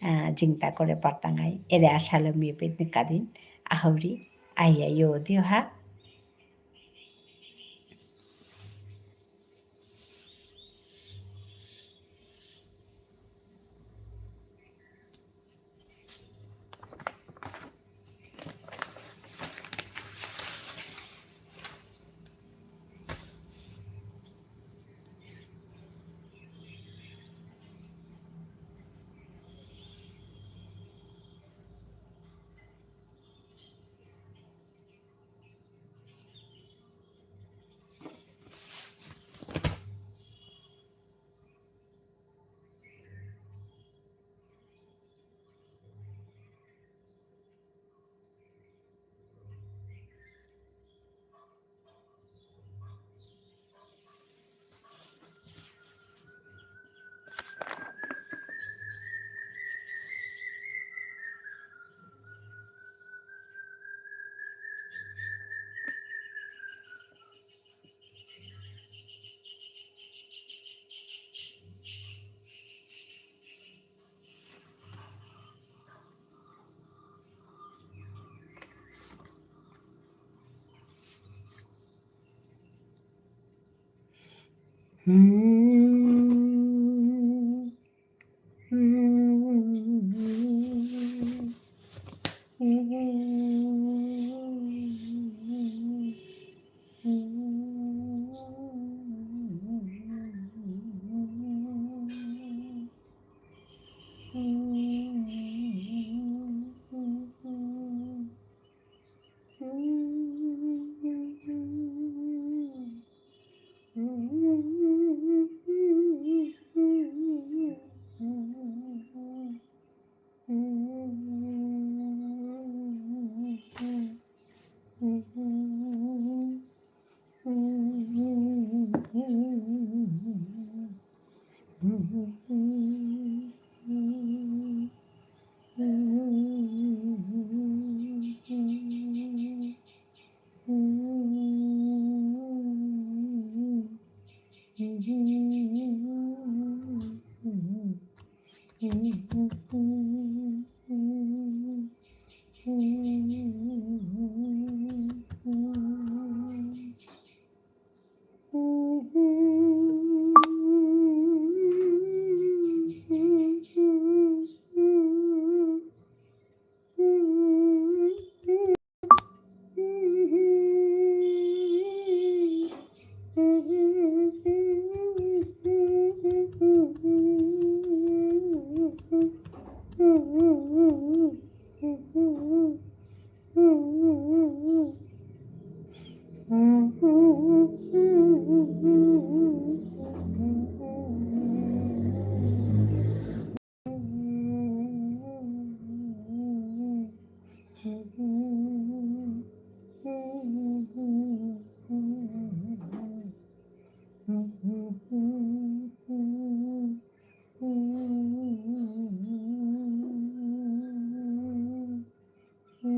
আহ, জিংতা করে পারতাঙাই। এরে আশালো মি এপেই নিকাদিন আহুরি, আহিয়া ইয়ো দিয়ো হা।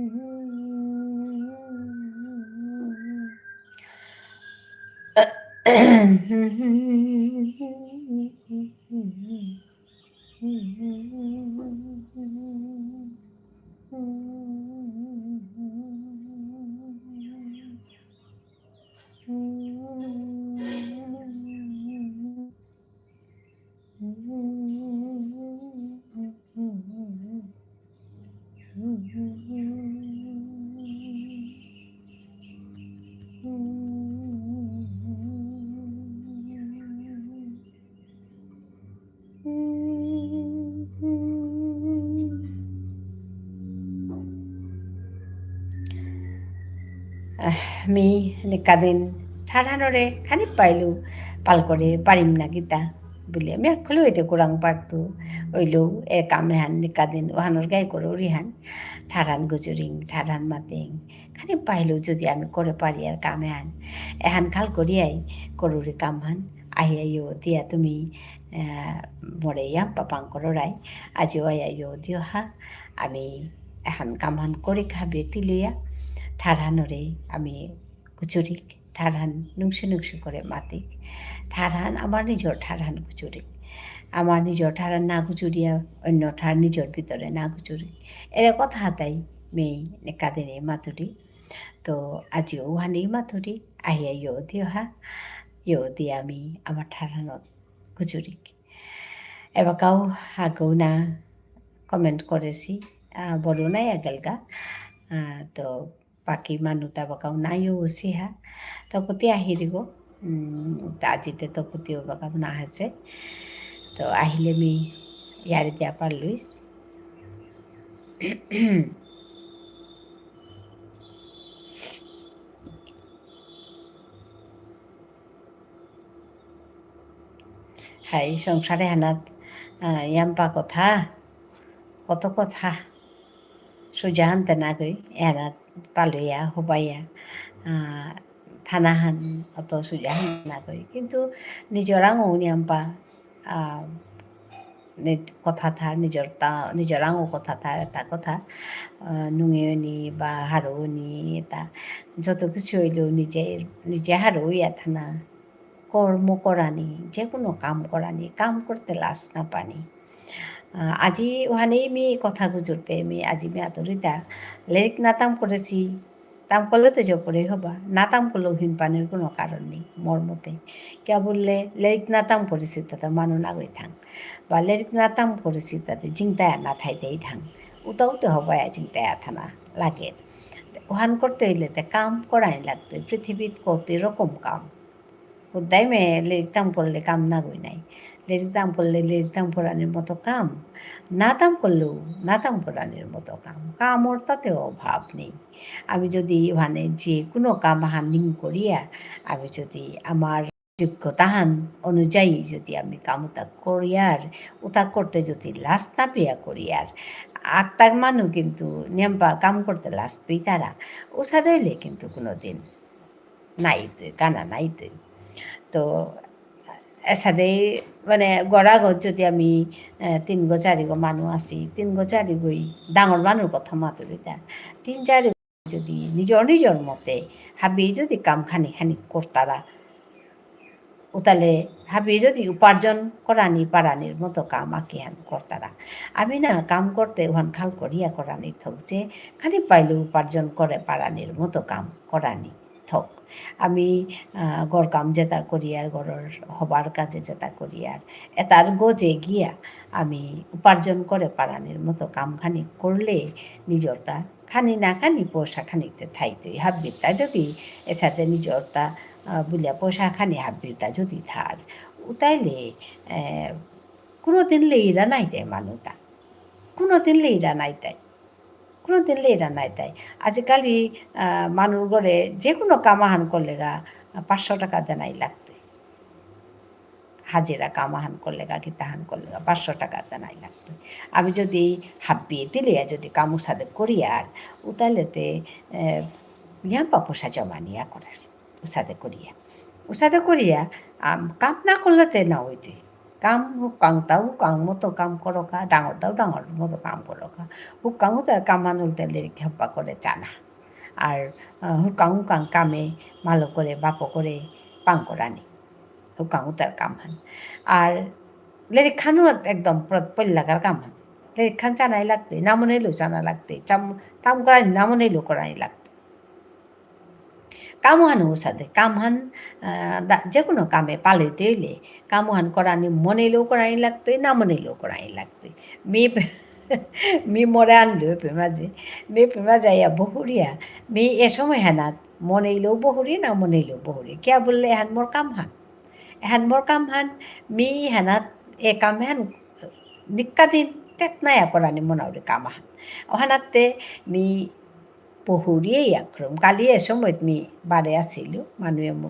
আহ, মি নিকাদিন ঠারহানরে খানি পাইলু পাল করে পারিম না কিতা বুলিয়া মি আকখলু এতে কুরাং পারতু। অইলেও এ কাম এহান নিকাদিন ওহানর গাই করুরিহান। ঠারহান গুজুরিং, ঠারহান মাতিং। খানি পাইলু যদি আমি করে পারিয়ার কাম এহান। এহান খাল করিয়াই করুরি কামহান। আহিয়া ইয়ো দিয়া তুমি, আহ, মোরে ইয়াম্পা পাং কররাই। আজিও আয়া ইয়ো দিও হা। আমি এহান কামহান করিক হাবি তিলিয়া। ঠারহানরে আমি গুজুরিক। ঠারহান নুংসি নুংসি করে মাতিক। ঠারহান আমার নিজর ঠারহান গুজুরিক। আমার নিজর ঠারহান না গুজুরিয়া অন্য ঠার নিজর ভিতরে না গুজুরিক। এরে কথা হাতাই মি নিকাদিনে মাতুরি। তো আজিও ওহানেই মাতুরি, আহিয়া ইয়ো দিও হা, ইয়ো দিয়া আমি আমার ঠারহানত গুজুরিক। এবাকাও আগৌ না comment করেসি, আহ, বড় নাই আগেলগা। আহ, তো বাকি মানু তাবাকাও না ইয়ো উসি হা। তো কতি আহিরিগো, উম, তা আজিতে তো কতি ওবাকাও না হাসে। তো আহিলে মি ইয়ারি দিয়া পারলুইস। হাই, সংসার এহানাত, আহ, ইয়াম্পা কথা, কত কথা। সুজা হানতে নাগই, এহানাত পালুয়া, হবাইয়া, আহ, থানাহান অত সুজা হান নাগই। কিন্তু নিজরাং উনি ইয়াম্পা, আহ, নি-, কথা থার, নিজর তা-, নিজরাং ও কথা থার, এতা কথা, আহ, নুঙেনি বা হারৌনি, এতা যত কিছু হইলেও নিজে, নিজে হারৌয়া থানা। কর্ম করানি, যে কোনো কাম করানি, কাম করতে লাজ না পানি। আহ, আজি ওহানেই মি কথা গুজরতে মি আজি মি আতুরিতা, লেরিক না তাম করেসি, তাম করলে তো জবরে হবা, না তাম করলেও হিন পানির কোনো কারণ নেই, মোর মতে। কিয়া বুললে, লেরিক না তাম করেসি তাতে মানু না গই থাং, বা লেরিক না তাম করেসি তাতে জিংতায়া না থাইতেই থাং, উতা উতে হবায়া জিংতায়া থানা লাগে। ওহান করতে হইলে তে কাম করাই লাগতো, পৃথিবীত কত রকম কাম। হুদ্দাই মে লেরিক তাম করলে কাম না গই নাই। লেরিক তাম করলে লেরিক তাম করানির মতো কাম। না তাম করলেও না তাম করানির মতো কাম। কামর তাতে অভাব নেই। আমি যদি মানে যে কোনো কাম হান নিং করিয়া, আমি যদি আমার যোগ্যতা হান অনুযায়ী যদি আমি কাম উতা করিয়ার, উতা করতে যদি লাজ না পেয়া করিয়ার, আত্মাক মানু কিন্তু নিয়াম্পা কাম করতে লাজ পেইতারা, উসাদে হইলে কিন্তু কোনোদিন নাইতই, কানা নাইতই। তো, এসাদে, মানে, গড়াগত যদি আমি, এ, তিনগো চারিগো মানু আছি, তিনগো চারিগোই ডাঙর মানুর কথা মাতুরিতা। তিন চারি যদি নিজর নিজর মতে হাবি যদি কাম খানি খানি করতারা, উতালে হাবি যদি উপার্জন করানি পারানির মতো কাম আকিহান করতারা। আমি না কাম করতে ওহান খাল করিয়া করানি থক যে, খানি পাইলে উপার্জন করে পারানির মতো কাম করানি থক। আমি, আহ, ঘর কাম যেতা করিয়ার, ঘরর হবার কাজে যেতা করিয়ার, এতার গজে গিয়া আমি উপার্জন করে পারানির মতো কাম খানি করলে নিজরতা খানি না খানি পয়সা খানিতে থাইতই। হাব্বিরতা যদি এসাদে নিজরতা, আহ, বুলিয়া পয়সা খানি হাব্বিরতা যদি থার, উতাইলে, আহ, কোনোদিন লেইরা নাইতাই মানুতা। কোনোদিন লেইরা নাইতাই। কোনোদিন লেইরা নাইতাই। আজিকালি, আহ, মানুর ঘরে যে কোনো কাম আহান করলেগা, আহ, পাঁচশো টাকা দেনাই লাগতই। হাজিরা কাম আহান করলেগা, কিতাহান করলেগা, পাঁচশো টাকা দেনাই লাগতই। আমি যদি হাব্বি তিলিয়া যদি কাম উসাদে করিয়ার, উতাইলেতে, আহ, ইয়াম্পা পয়সা জমা নিয়া করে। উসাদে করিয়া। উসাদে করিয়া, আম, কাম না করলে তে না হইতে। কাম হুকাংতাও হুকাং মতো কাম করকা, ডাঙরতাও ডাঙর মতো কাম করকা। হুকাং হুতার কাম আহান ইলতাই লেরিক হবা করে চানা। আর, আহ, হুকাং হুকাং কামে মালো করে, বাপো করে, পাং করানি। হুকাং হুতার কাম হান। আর লেরিক খানও একদম প্র-, পল্লাকার কাম হান। লেরিক খান চানাই লাগতই, না মনেইলেও চানা লাগতই। চাম-, কাম করানি না মনেইলেও করানি লাগতই। কামহান উসাদে, কামহান, আহ, দা-, যে কোনো কামে পালইতে হইলে, কামহান করানি মনেইলেও করানি লাগতই, না মনেইলেও করানি লাগতই। মি, মি মোরে আনলো পেমাজে, মি পেমাজে আইয়া বহুরিয়া, মি এ সময় হানাত মনেইলেও বহুরি, না মনেইলেও বহুরি। কিয়া বুললে এহান মোর কামহান। এহান মোর কামহান, মি হানাত এ কামহান নিক্কা দিন তেতনায়া করানি মনাউরি কামহান। অহানাতে মি বহুরিয়ে ইয়াক্রম। কালি এ সময়ত মি বারে আসিলু, মানুয়ে মু-,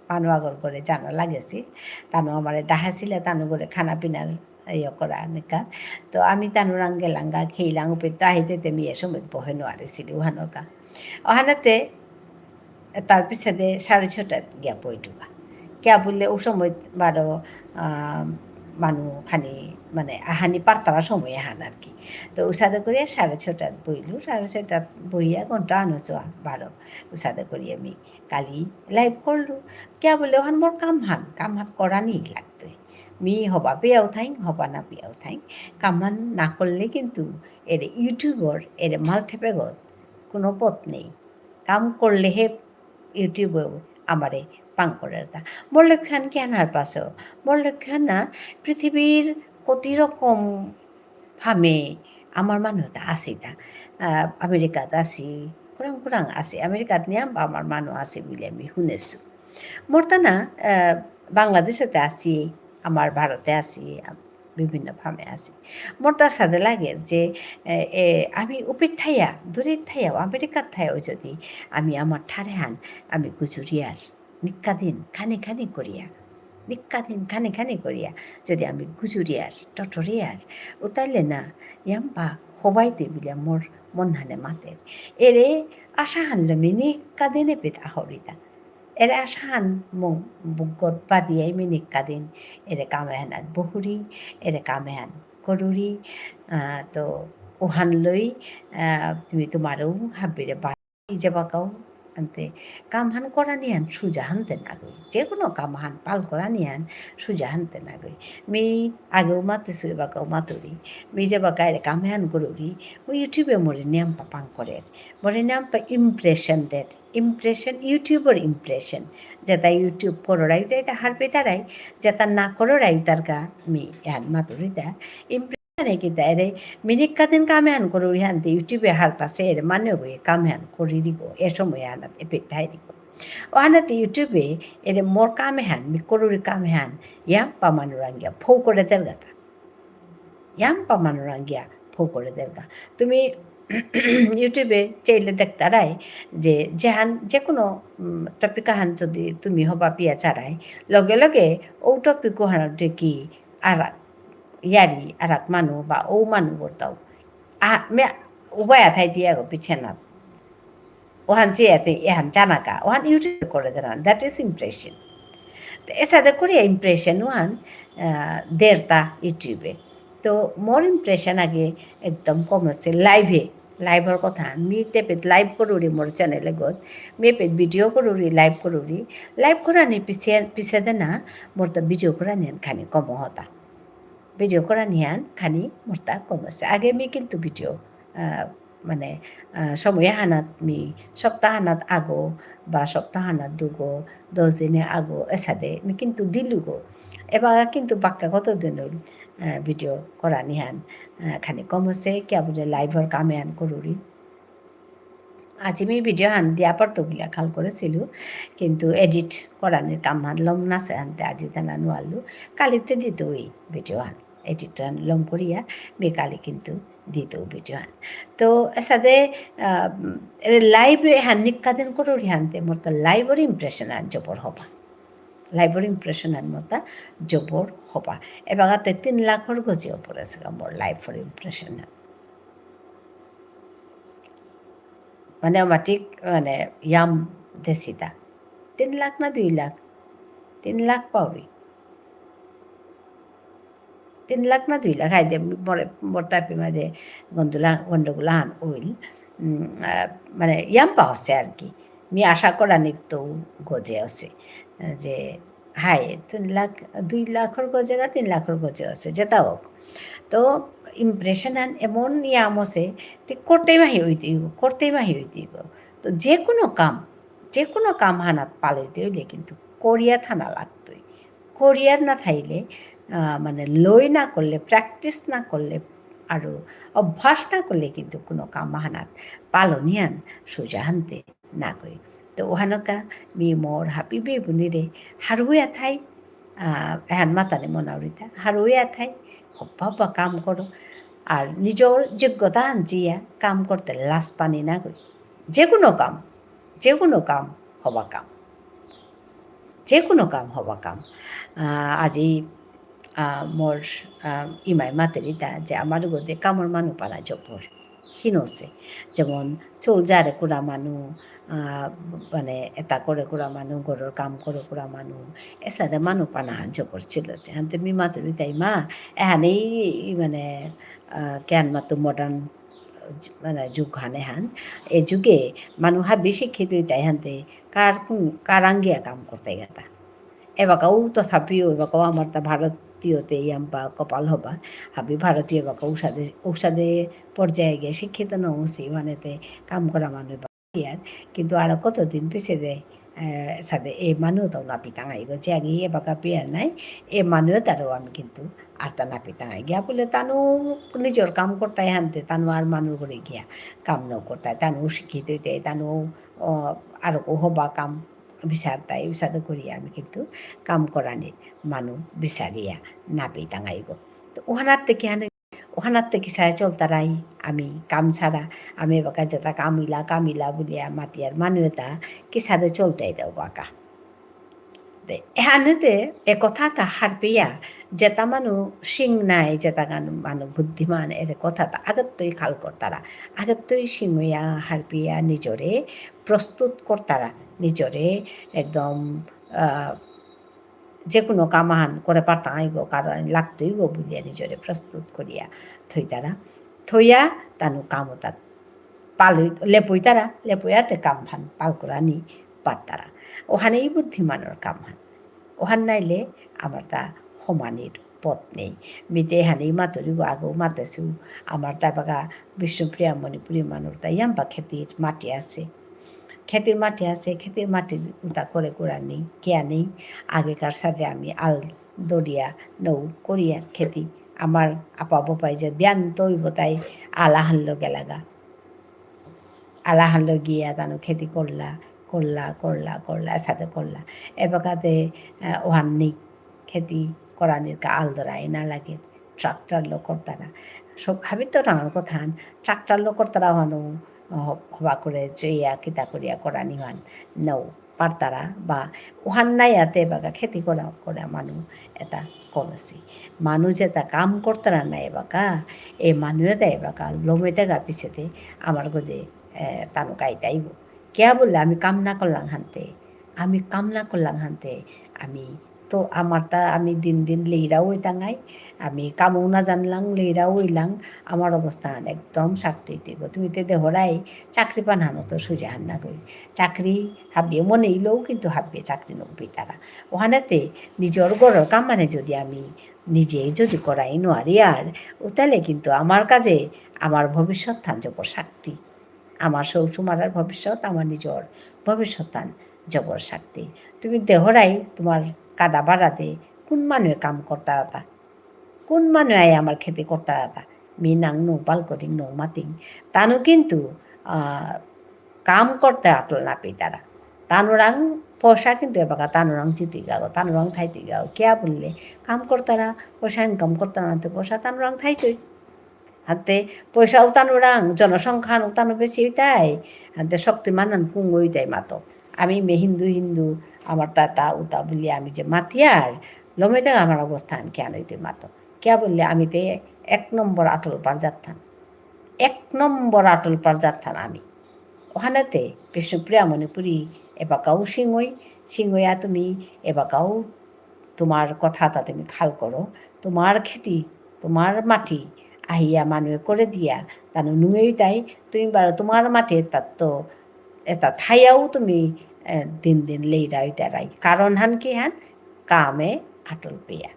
মানু আগর ঘরে যানা লাগেসি। তানু আমারে ডাহাসিলা, তানু ঘরে খানা পিনার ইয়ে করা নিকা। তো আমি তানুরাং গেলাঙ্গা, খেইলাং, উপেত্ত আহিতে তে মি এ সময়ত বহে নোয়ারেসিলু, অহানকা। অহানাতে তার পিছেদে সাড়ে ছটাত গিয়া বইলুগা। কিয়া বুললে ও সময় বারো, আহ, মানু খানি, মানে, আহানি পারতারা সময় আহান আর কি। তো উসাদে করিয়া সাড়ে ছটাত বইলু, সাড়ে ছটাত বইয়া ঘন্টা আনো চোয়া বারো। উসাদে করিয়া মি কালি live করলু। কিয়া বুললে ওহান মোর কামহান, কামহান করানি লাগতই। মি হবা পেয়াও থাইং, হবা না পেয়াও থাইং। কামহান না করলে কিন্তু এরে YouTubeর, এরে মালঠেপেগত কোনো পথ নেই। কাম করলেহে YouTubeও আমারে পাং করেরতা। মোর লক্ষ্যহান কিহান হারপাসো? মোর লক্ষ্যহান না পৃথিবীর কতি রকম ফামে আমার মানু তা আসি তা। আহ, আমেরিকাত আসি, কুরাং কুরাং আসি। আমেরিকাত নিয়াম বা আমার মানু আসি বুলে আমি শুনেসু। মোর তা না, আহ, বাংলাদেশেতে আসি, আমার ভারতে আসি, বিভিন্ন ফামে আসি। মোর তা সাদে লাগে যে, এ, এ, আমি উপেত থাইয়া, দূরে থাইয়া, আমেরিকাত থাইয়াও যদি আমি আমার ঠারহান আমি গুজুরিয়ার, নিক্কা দিন খানি খানি করিয়া, নিক্কা দিন খানি খানি করিয়া, যদি আমি গুজুরিয়ার, টটরিয়ার, উতাইলে না, ইয়াম্বা হবাইতে বুলিয়া মোর মনহানে মাতের। এরে আশাহান লমি নিক্কা দিনে পেত আহরিতা। এরে আশাহান মো বুকগত বাদিয়াই মি নিক্কা দিন এরে কামেহানাত বহুরি, এরে কামেহান করুরি, আহ, তো ওহান লই, আহ, তুমি তোমারও হাবিরে বা-, যেবাকাও আনতে কামহান করানিহান সুজা হানতে নাগই। যে কোনো কামহান পাল করানিহান সুজা হানতে নাগই। মি আগেও মাতেসু এবাকাও মাতুরি। মি যেবাকা এরে কামেহান করুরি, মি YouTube-এ মোরে নিয়াম পাপাং করের। মোরে নিয়াম পা impression দের। Impression, YouTube-র impression। যেতা YouTube কররাই, যেতা হারপেতারাই, যেতা না কররাই তারকা মি এহান মাতুরিতা। Impression এ কিতা এরে, মি নিক্কা দিন কামেহান করুরি হানতে YouTube-এ হারপাসে এরে মানে গো এ কামেহান করিরিগো, এ সময়হানাত এপেত থাইরিগো। অহানাতে YouTube-এ এরে মোর কামেহান, মি করুরি কামেহান, ইয়াম্পা মানুরাং গিয়া ফৌ করে দেরগাতা। ইয়াম্পা মানুরাং গিয়া ফৌ করে দেরগা। তুমি YouTube-এ চাইলে দেখতারাই যে যেহান, যে কোনো, উম, topic আহান যদি তুমি হবা পিয়া চারাই, লগে লগে ও topic ওহান দেখি আর ইয়ারি, আর এক মানু বা ও মানু করতাও। আ, মে উবায়া থাই দিয়া গো পিছেনাত। ওহান চেয়াতে এহান জানাকা, ওহান YouTube-এ করে দেরান, that is impression। তো এসাদে করিয়া impression ওহান, আহ, দেরতা YouTube-এ। তো মোর impression আগে একদম কম আসে live-এ, live-র কথা। মি তেপেত live করুরি মোর channel এগত, মি এপেত video করুরি, live করুরি। Live করানি পিছে, পিছেদে না, মোর তো video করানি খানি কম হতা। Video করানিহান খানি মোরতা কম আসে। আগে মি কিন্তু video, আহ, মানে, আহ, সময় হানাত মি সপ্তাহ হানাত আগো বা সপ্তাহ হানাত দুগো, দশ দিনে আগো এসাদে মি কিন্তু দিলুগো। এবার কিন্তু বাক্কা কত দিন হইল, আহ, video করানিহান, আহ, খানি কম আসে, কিয়া বুলে live-র কামেহান করুরি। আজি মি video হান দিয়া পারতো বুলিয়া খাল করেসিলু, কিন্তু edit করানির কামহান লম নাসে হানতে আজি দেনা নুয়ারলু। কালিতে দিতৌ video হান, edit হান লম করিয়া মি কালি কিন্তু দিতৌ video হান। তো এসাদে, আহ, এরে live এহান নিক্কা দিন করুরি হানতে মোরতা live-র impression হান জবর হবা। Live-র impression হান মোরতা জবর হবা। এবাগাতে তিন লাখর গজে ওপরে আসেগা মোর live-র impression হান। মানে, অমাটিক, মানে, ইয়াম দেসিতা। তিন লাখ না দুই লাখ? তিন লাখ পাউরি। তিন লাখ না দুই লাখ, হাই দে, মোর, মোর তাপি মাঝে গন্ডগোলা, গন্ডগোলা হান অইল। উম, আহ, মানে, ইয়াম্পা আছে আর কি। মি আশা করানিত গজে আছে। যে, হাই, তিন লাখ, দুই লাখর গজে না তিন লাখর গজে আছে, যেটা হোক। তো, impression হান এমন ইয়াম আছে, তে করতেই মাহি হইতে হইব, করতেই মাহি হইতে হইব। তো, যে কোনো কাম, যে কোনো কাম হানাত পালইতে হইলে কিন্তু করিয়া থানা লাগতই। করিয়া না থাইলে, আহ, মানে, লই না করলে, practice না করলে, আরো অভ্যাস না করলে কিন্তু কোনো কাম হানাত পালনিয়ান সোজা হানতে না কই। তো ওহানকা মি মোর হাবি বেবুনিরে হারুয়া থাই, আহ, এহান মাতানি মনাউরিতা, হারুয়া থাই, হব্বা হব্বা কাম করো। আর নিজর যোগ্যতা আনজিয়া কাম করতে লাজ পানি না কই। যে কোনো কাম, যে কোনো কাম হবা কাম। যে কোনো কাম হবা কাম। আহ, আজি, আহ, মোর, আহ, ইমাই মাতেরিতা যে আমার গদে কামর মানু পানা জবর হিনসে। যেমন চুল জারে কুড়া মানু, আহ, মানে এতা করে কুড়া মানু, ঘরর কাম করে কুড়া মানু, এসাদে মানু পানা জবর ছিল। হানতে মি মাতেরিতা ইমা, এহানেই মানে, আহ, কেন মাতু modern মানে যুগ হান এহান। এ যুগে মানু হাবি শিক্ষিত হইতাই হানতে কার কুন, কার আঙ্গিয়া কাম করতে গেতা। এবাকাও তথাপিও, এবাকাও আমার তা ভারতীয়তে ইয়াম্পা কপাল হবা। হাবি ভারতীয় এবাকা ঔষধে, ঔষধে পর্যায়ে গিয়ে শিক্ষিত না উসি, মানে তে কাম করা মানু এবাকা ইয়ার। কিন্তু আরো কতদিন পিছে দে, আহ, সাদে এ মানু তো না পিতাঙাই গো, যে আগে এবাকা পিয়ার নাই, এ মানু তারও আমি কিন্তু আর তা না পিতাঙাই গিয়া বলে তানু নিজর কাম করতাই হানতে, তানু আর মানু করে গিয়া কাম ন করতাই, তানু শিক্ষিত হইতে, তানু, আহ, আরো হবা কাম বিচারতাই, উসাদে করিয়া আমি কিন্তু কাম করানি মানু বিচারিয়া না পিতাঙাই গো। তো ওহানাত থেকে হানে ওহানাত্তে কিসাদে চলতারাই, আমি কাম ছাড়া, আমি এবাকা যেতা কামিলা, কামিলা বুলিয়া মাতিয়ার মানু এতা কিসাদে চলতাই দেও বাকা। দে, এহানেতে এ কথাতা হারপিয়া, যেতা মানু সিং নাই, যেতা গান মানু বুদ্ধিমান, এর কথাতা আগেত্তই খাল করতারা, আগেত্তই সিং হইয়া হারপিয়া নিজরে প্রস্তুত করতারা, নিজরে একদম, আহ, যে কোনো কাম আহান করে পারতাঙাইগো, কারণ লাগতইগো বুলিয়া নিজরে প্রস্তুত করিয়া থইতারা। থইয়া তানু কামতাত পালই, লেপইতারা, লেপইয়াতে কামহান পাল করানি পারতারা। ওহানেই বুদ্ধিমানর কামহান। ওহান নাইলে আমার তা হমানির পথ নেই। মিতে এহানেই মাতুরিগো আগো মাতেসু, আমার তা বাগা বিষ্ণুপ্রিয়া মণিপুরী মানুর তা ইয়াম্পা খেতির মাটি আছে। খেতির মাটি আছে, খেতির মাটির উতা করে করানি, কিয়া নেই। আগেকার সাদে আমি আল দরিয়া নৌ করিয়ার খেতি। আমার আপা বোপাই যে বিয়ান তৈ বোতাই আলাহানলো গেলাগা। আলাহানলো গিয়া তানু খেতি করলা, করলা, করলা, করলা, সাদে করলা। এবাকাতে, আহ, ওহান নেই। খেতি করানির কা আল দরাই না লাগে। ট্রাক্টর লো করতারা। সব হাবি তো ডাঙর কথা হান। ট্রাক্টর লো করতারা হানু, আহ, হবা করে চেয়া কিতা করিয়া করানি হান। নৌ পারতারা বা ওহান নাই আতে এবাকা খেতি করা, করা মানু এতা করেসি। মানু যেতা কাম করতারা না এবাকা, এ মানু এতা এবাকা লমেতে গা পিছেতে আমার গজে, এ, তানু কাইতাইব। কিয়া বুললে আমি কাম না করলাম হানতে, আমি কাম না করলাম হানতে, আমি তো আমার তা আমি দিন দিন লেইরাও হইতাঙাই, আমি কামও না জানলাম, লেইরাও হইলাম, আমার অবস্থা একদম শাক্তি হইতে গো। তুমি তে দেহরাই চাকরি পানহানো তো সুজা হান না কই। চাকরি হাবিয়ে মনে ইলেও কিন্তু হাবিয়ে চাকরি নকবি তারা। ওখানেতে নিজর ঘরর কাম মানে যদি আমি নিজেই যদি করাই নোয়ারি আর, ও তাহলে কিন্তু আমার কাজে আমার ভবিষ্যৎ থান জবর শাক্তি। আমার সৌ সুমারার ভবিষ্যৎ, আমার নিজর ভবিষ্যৎ থান জবর শাক্তি। তুমি দেহরাই তোমার কাদা বাড়াতে কোন মানুয়ে কাম করতারাতা? কোন মানুয়ে আই আমার খেতি করতারাতা? মি নাং নৌ পাল করিং নৌ মাতিং। তানু কিন্তু, আহ, কাম করতে আটল না পেতারা। তানুরাং পয়সা কিন্তু এবাকা তানুরাং জিতি গাও, তানুরাং থাইতে গাও। কিয়া বুললে? কাম করতারা, পয়সা income করতারা, তো পয়সা তানুরাং থাইতই। হাতে পয়সা উতানো রাং, জনসংখ্যা উতানো বেশি হইতাই, হাতে শক্তিমান আন কুঙ্গ হইতাই মাতো। আমি মে হিন্দু হিন্দু, আমার তাতা উতা বুলি আমি যে মাতিয়ার, লমেতে আমার অবস্থান কেন হইতে মাতো। কিয়া বুললে আমি তে এক নম্বর আটল পার যাত্থান। এক নম্বর আটল পার যাত্থান আমি। ওখানেতে বিষ্ণুপ্রিয়া মণিপুরী এবাকাও সিংহই, সিংহইয়া তুমি এবাকাও তোমার কথাতা তুমি খাল করো, তোমার খেতি, তোমার মাটি আহিয়া মানুয়ে করে দিয়া, তানু নুঙেই তাই, তুমি বারো তোমার মাটি এতাত্ত, এতা থাইয়াও তুমি, এ, দিন দিন লেইরা ইতারাই। কারণ হান কি হান? কামে আটল পেয়া।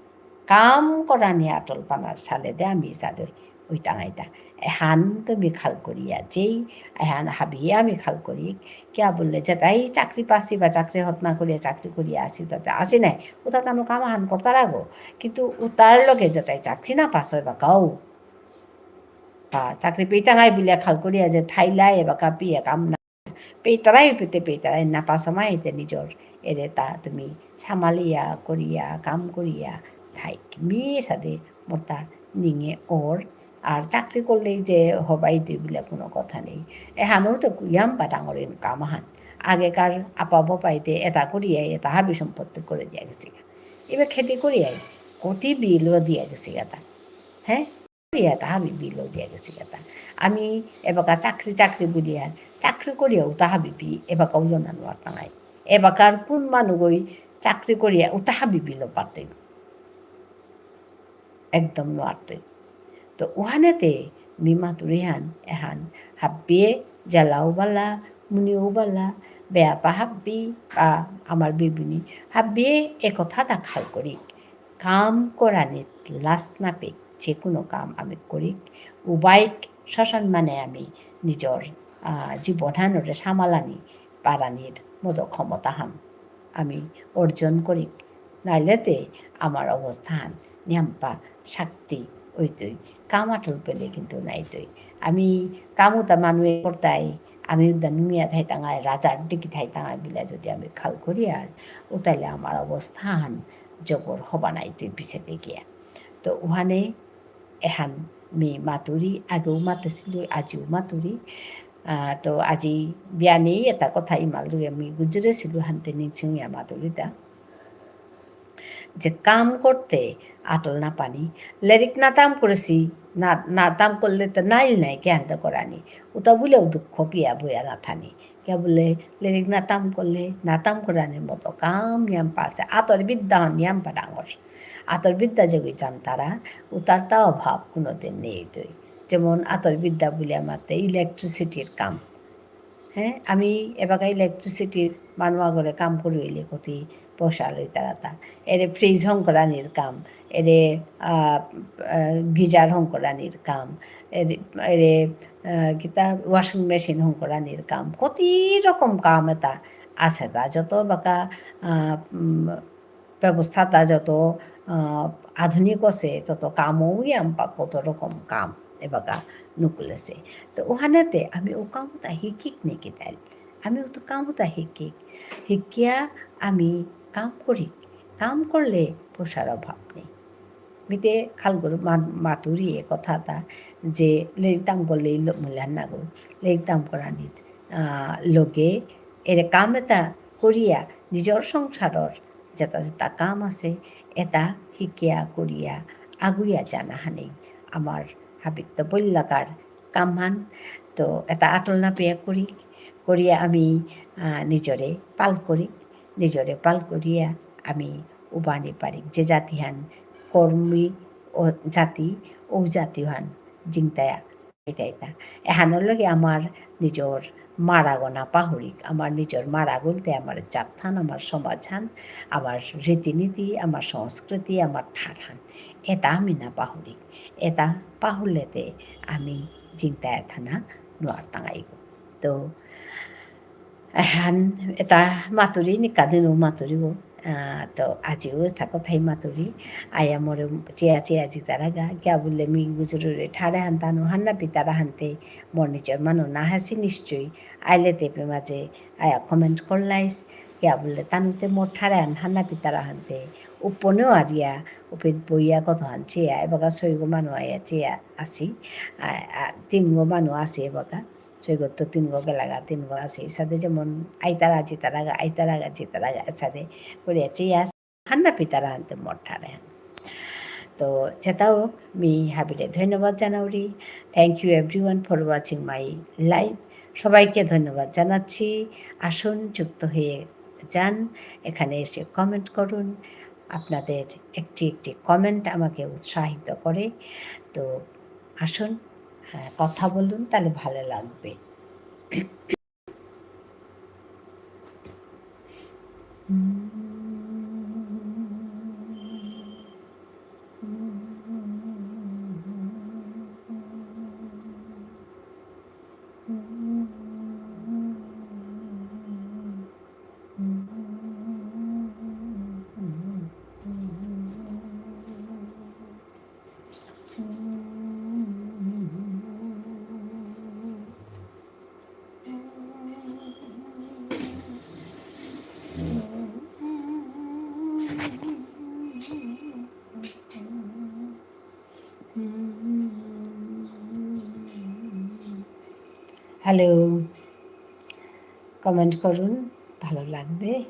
কাম করানি আটল পানার সালে দে আমি সাদে ওই টাঙাইতা। এহান তুমি খাল করিয়া যেই, এহান হাবিয়ে আমি খাল করি। কিয়া বুললে, যেতাই চাকরি পাসি বা চাকরি হতনা করিয়া চাকরি করিয়া আসি, তাতে আসি নাই। উতা তানু কাম আহান করতারা গো। কিন্তু উতার লগে যেতাই চাকরি না পাস হয় বা গাও। বা চাকরি পেইতাঙাই বুলিয়া খাল করিয়া যে থাইলাই এবাকা পিয়া কাম না। পেইতারাই পেতে পেইতারাই না পাস সময় এতে নিজর এরে তা তুমি সামালিয়া করিয়া, কাম করিয়া থাইক। মি সাদে মোরতা নিঙে ওর, আর চাকরি করলেই যে হবাই তুই বলে কোনো কথা নেই। এহানও তো ইয়াম বা ডাঙর income আহান। আগেকার আপা বাপাইতে এটা করিয়া এটা হাবি সম্পত্তি করে দিয়া গেছে। এবার খেতি করিয়াই কতি বিলও দিয়া গেছে এটা। হ্যাঁ? করিয়া তা হাবি বিলও দিয়া গেছে এটা। আমি এবাকা চাকরি, চাকরি বুলিয়া, চাকরি করিয়াও তা হাবি বি, এবাকাও লনা নোয়ার টাঙাই। এবাকার কোন মানুগই চাকরি করিয়া উতা হাবি বিল পারতে? একদম নোয়ারতে। তো উহানেতে মি মাতুরিহান এহান হাব্বিয়ে জেলাও বালা, মুনিও বালা, বেয়াপা হাব্বি, বা আমার বিবিনি হাব্বিয়ে এ কথাটা খাল করি। কাম করানিত লাজ না পেক, যে কোনো কাম আমি করি, উবাইক সসম্মানে আমি নিজর, আহ, জীবনহানরে সামালানি পারানির মতো ক্ষমতাহান আমি অর্জন করি। নাইলেতে আমার অবস্থাহান নিয়াম্পা শক্তি ওইতই। কাম আটল পেলে কিন্তু নাইতই। আমি কামুতা মানুয়ে করতাই, আমি উদ্দা নুমিয়া থাইতাঙাই, রাজার দিকে থাইতাঙাই বিলা যদি আমি খাল করি আর, ও তাইলে আমার অবস্থাহান জবর হবা নাইতই পিছেতে গিয়া। তো উহানে এহান মি মাতুরি, আগেও মাতেসিলু, আজিও মাতুরি। আহ, তো আজি বিয়ানেই এটা কথা ইমার লগে মি গুজরেসিলু হানতে নিংসিং ইয়া মাতুরিতা। যে কাম করতে আটল না পানি, লেরিক না তাম করেসি, না, না তাম করলে তো নাইল নাই, কে আনতে করানি। উতা বুলেও দুঃখ পিয়া বইয়া না থানি। কিয়া বুলে, লেরিক না তাম করলে, না তাম করানির মতো কাম নিয়াম পাসে, আতর বিদ্যা নিয়াম পা ডাঙর। আতর বিদ্যা যেগই জানতারা, উতারতা অভাব কোনোদিন নেই তৈ। যেমন আতর বিদ্যা বুলে আমাতে electricityর কাম। হ্যাঁ, আমি এবাকা electricityর মানু আগরে কাম করি হইলে কতি পয়সা লইতারাতা। এরে fridge হংকরানির কাম, এরে, আহ, আহ, geyser হংকরানির কাম, এরে, এরে, আহ, কিতা washing machine হংকরানির কাম, কতি রকম কাম এটা আছে তা। যত বাকা, আহ, উম, ব্যবস্থাতা যত, আহ, আধুনিক আছে, তত কামও ইয়াম্পা কত রকম কাম এবাকা নুকুলেছে। তো ওহানেতে আমি ও কামতা হিকিক নেকি তাইল? আমি ও তো কামতা হিকিক। হিকিয়া আমি কাম করি। কাম করলে পয়সার অভাব নেই। মিতে খালগুরু মা-, মাতুরি এ কথাতা যে লেরিক তাম করলে লো-, মূল্যায়ন না গো। লেরিক তাম করানির, আহ, লগে এরে কাম এটা করিয়া নিজর সংসারর যেটা যেটা কাম আছে, এটা হিকিয়া করিয়া আগুইয়া জানা হানি আমার হাবিত্ত বল্লাকার কামহান। তো এটা আটল না পেয়া করি, করিয়া আমি, আহ, নিজরে পাল করি, নিজরে পাল করিয়া আমি উবানি পারি। যে জাতিহান কর্মী ও জাতি, ও জাতিহান জিংতায়া এতা এতা। এহানর লগে আমার নিজর মারাগো না পাহুরিক, আমার নিজর মারাগো বুলতে আমার জাতহান, আমার সমাজহান, আমার রীতিনীতি, আমার সংস্কৃতি, আমার ঠারহান। এতা আমি না পাহুরিক। এতা পাহুরলেতে আমি জিংতা এথানা নোয়ার তাঙাইগো। তো এহান, এতা মাতুরি, নিকাদিনও মাতুরিও। আহ, তো আজিও এতা কথাই মাতুরি। আয়া মোরে চেয়া চেয়া জিতারাগা, কিয়া বুললে মি গুজরুরে ঠারে হান্তানো হান্না পিতারা হানতে, মোর নিজর মানু না হাসি নিশ্চয়ই। আইলে তেপে মাঝে আয়া comment করলাইস, কিয়া বুললে তানুতে মোর ঠারে হান হান্না পিতারা হানতে। উপনেও আরিয়া, উপেত বইয়া কত হান চেয়া, এবাকা ছয়গো মানু আয়া চেয়া আসি, আ, আ, তিনগো মানু আসি এবাকা। ছয়গো তো তিনগো গেলাগা, তিনগো আসে। এসাদে যেমন আইতারা জিতারাগা, আইতারাগা জিতারাগা, এসাদে করিয়া চেয়া আসে। হান্না পিতারা হানতে মোর ঠারে হান। তো যেতা হোক, মি হাবিরে ধন্যবাদ জানাউরি। Thank you everyone for watching my live. সবাইকে ধন্যবাদ জানাচ্ছি। আসুন, যুক্ত হয়ে যান, এখানে এসে comment করুন। আপনাদের একটি একটি comment আমাকে উৎসাহিত করে। তো আসুন, আহ, কথা বলুন, তাহলে ভালো লাগবে। Hello, comment করুন, ভালো লাগবে।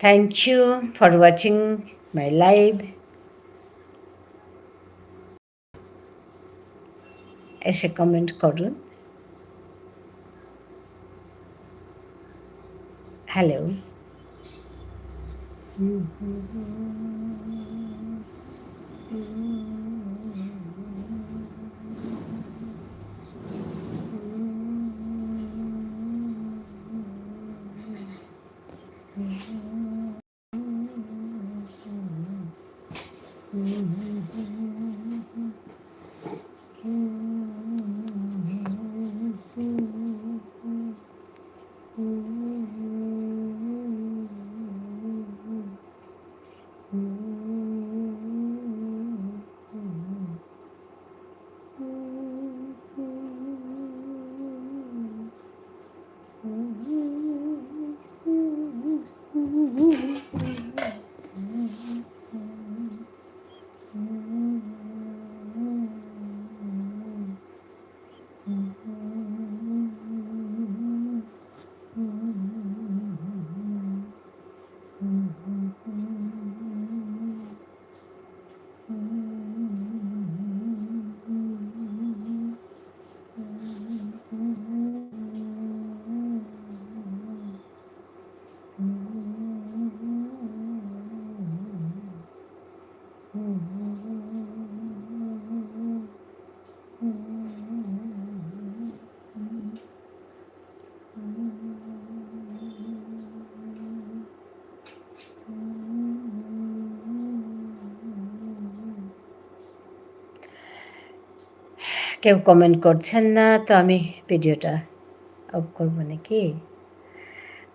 Thank you for watching my live. এসে comment করুন। Hello. কেউ comment করছেন না, তো আমি ভিডিওটা অফ করবো নাকি?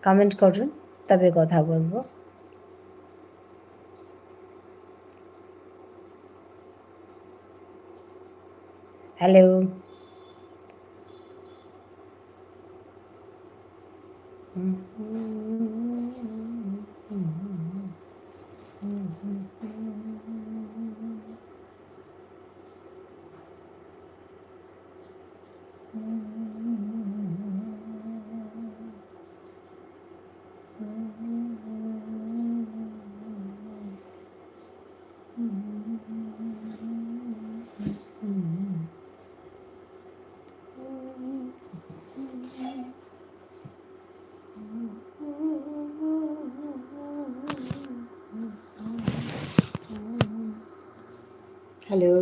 Comment করুন, তবে কথা বলবো। হ্যালো। হ্যালো।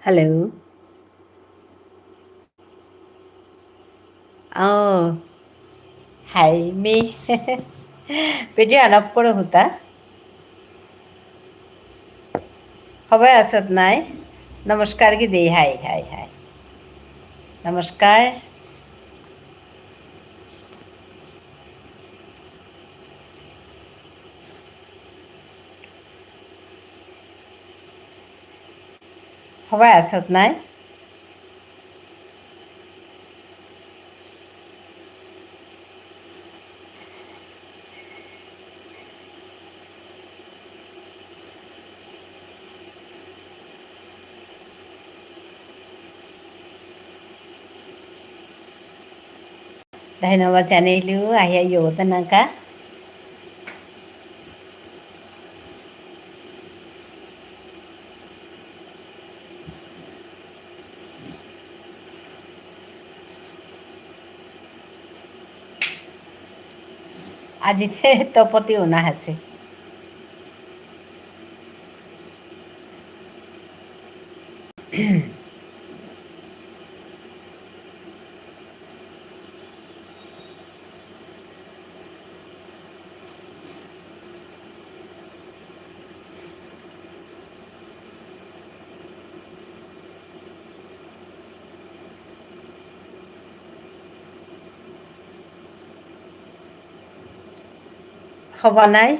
হ্যালো। ও, হাই, মি। ভিডিও অন অফ করে হুতা। হবাই আসত নাই। নমস্কার কি দেই, হাই, হাই, হাই। নমস্কার। হবাই আসত নাই। ধন্যবাদ জানাইলু, আহিয়া যোগ দেনাকা। আজিতে তপতি উনা আছে। হবা নাই?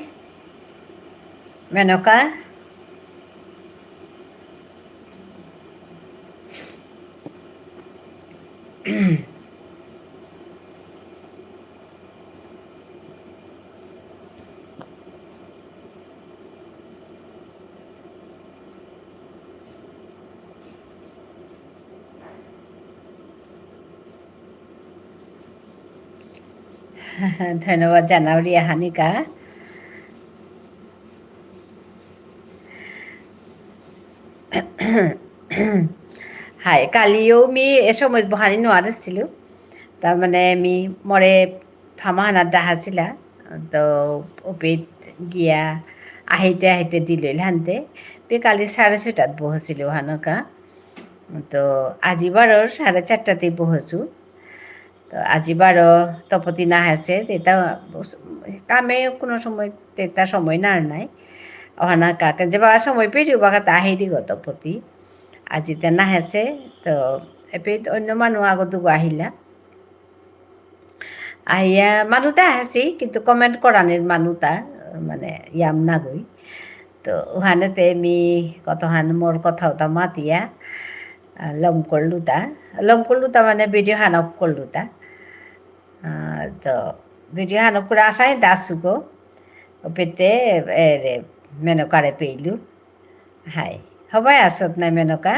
মেনকা? ধন্যবাদ জানাউরি আহানিকা। হাই, কালিও মি এ সময় বহানি নোয়ারেসিলু। তার মানে মি মরে ফামাহানাত ডাহাসিলা। তো অপিত গিয়া আহিতে আহিতে দিলইল হানতে। মি কালি সাড়ে ছয়টাত বহসিলু হানকা। তো আজি বারো সাড়ে চারটাতে বহসু। তো আজি বারো তপতি না আছে, তেতা কামে কোনো সময় তেতা সময় নার নাই। অহানা কাকে যে বাবা সময় পেরিও বাগাতা আহিদি গো তপতি। আজি তে না আছে, তো এপে অন্য মানু আগো দুগো আহিলা। আহিয়া মানুতা আহেসি, কিন্তু comment করানির মানুতা, মানে, ইয়াম নাগই। তো, ওহানেতে মি কতহান মোর কথা উতা মাতিয়া, আহ, লম করলুতা। লম করলুতা মানে ভিডিও হান অফ করলুতা। আহ, তো, ভিডিও হান অফ করে আসাই দাসুগো। ওপেতে, এরে, মেনকারে পেইলু। হাই। হবাই আসত নাই মেনকা?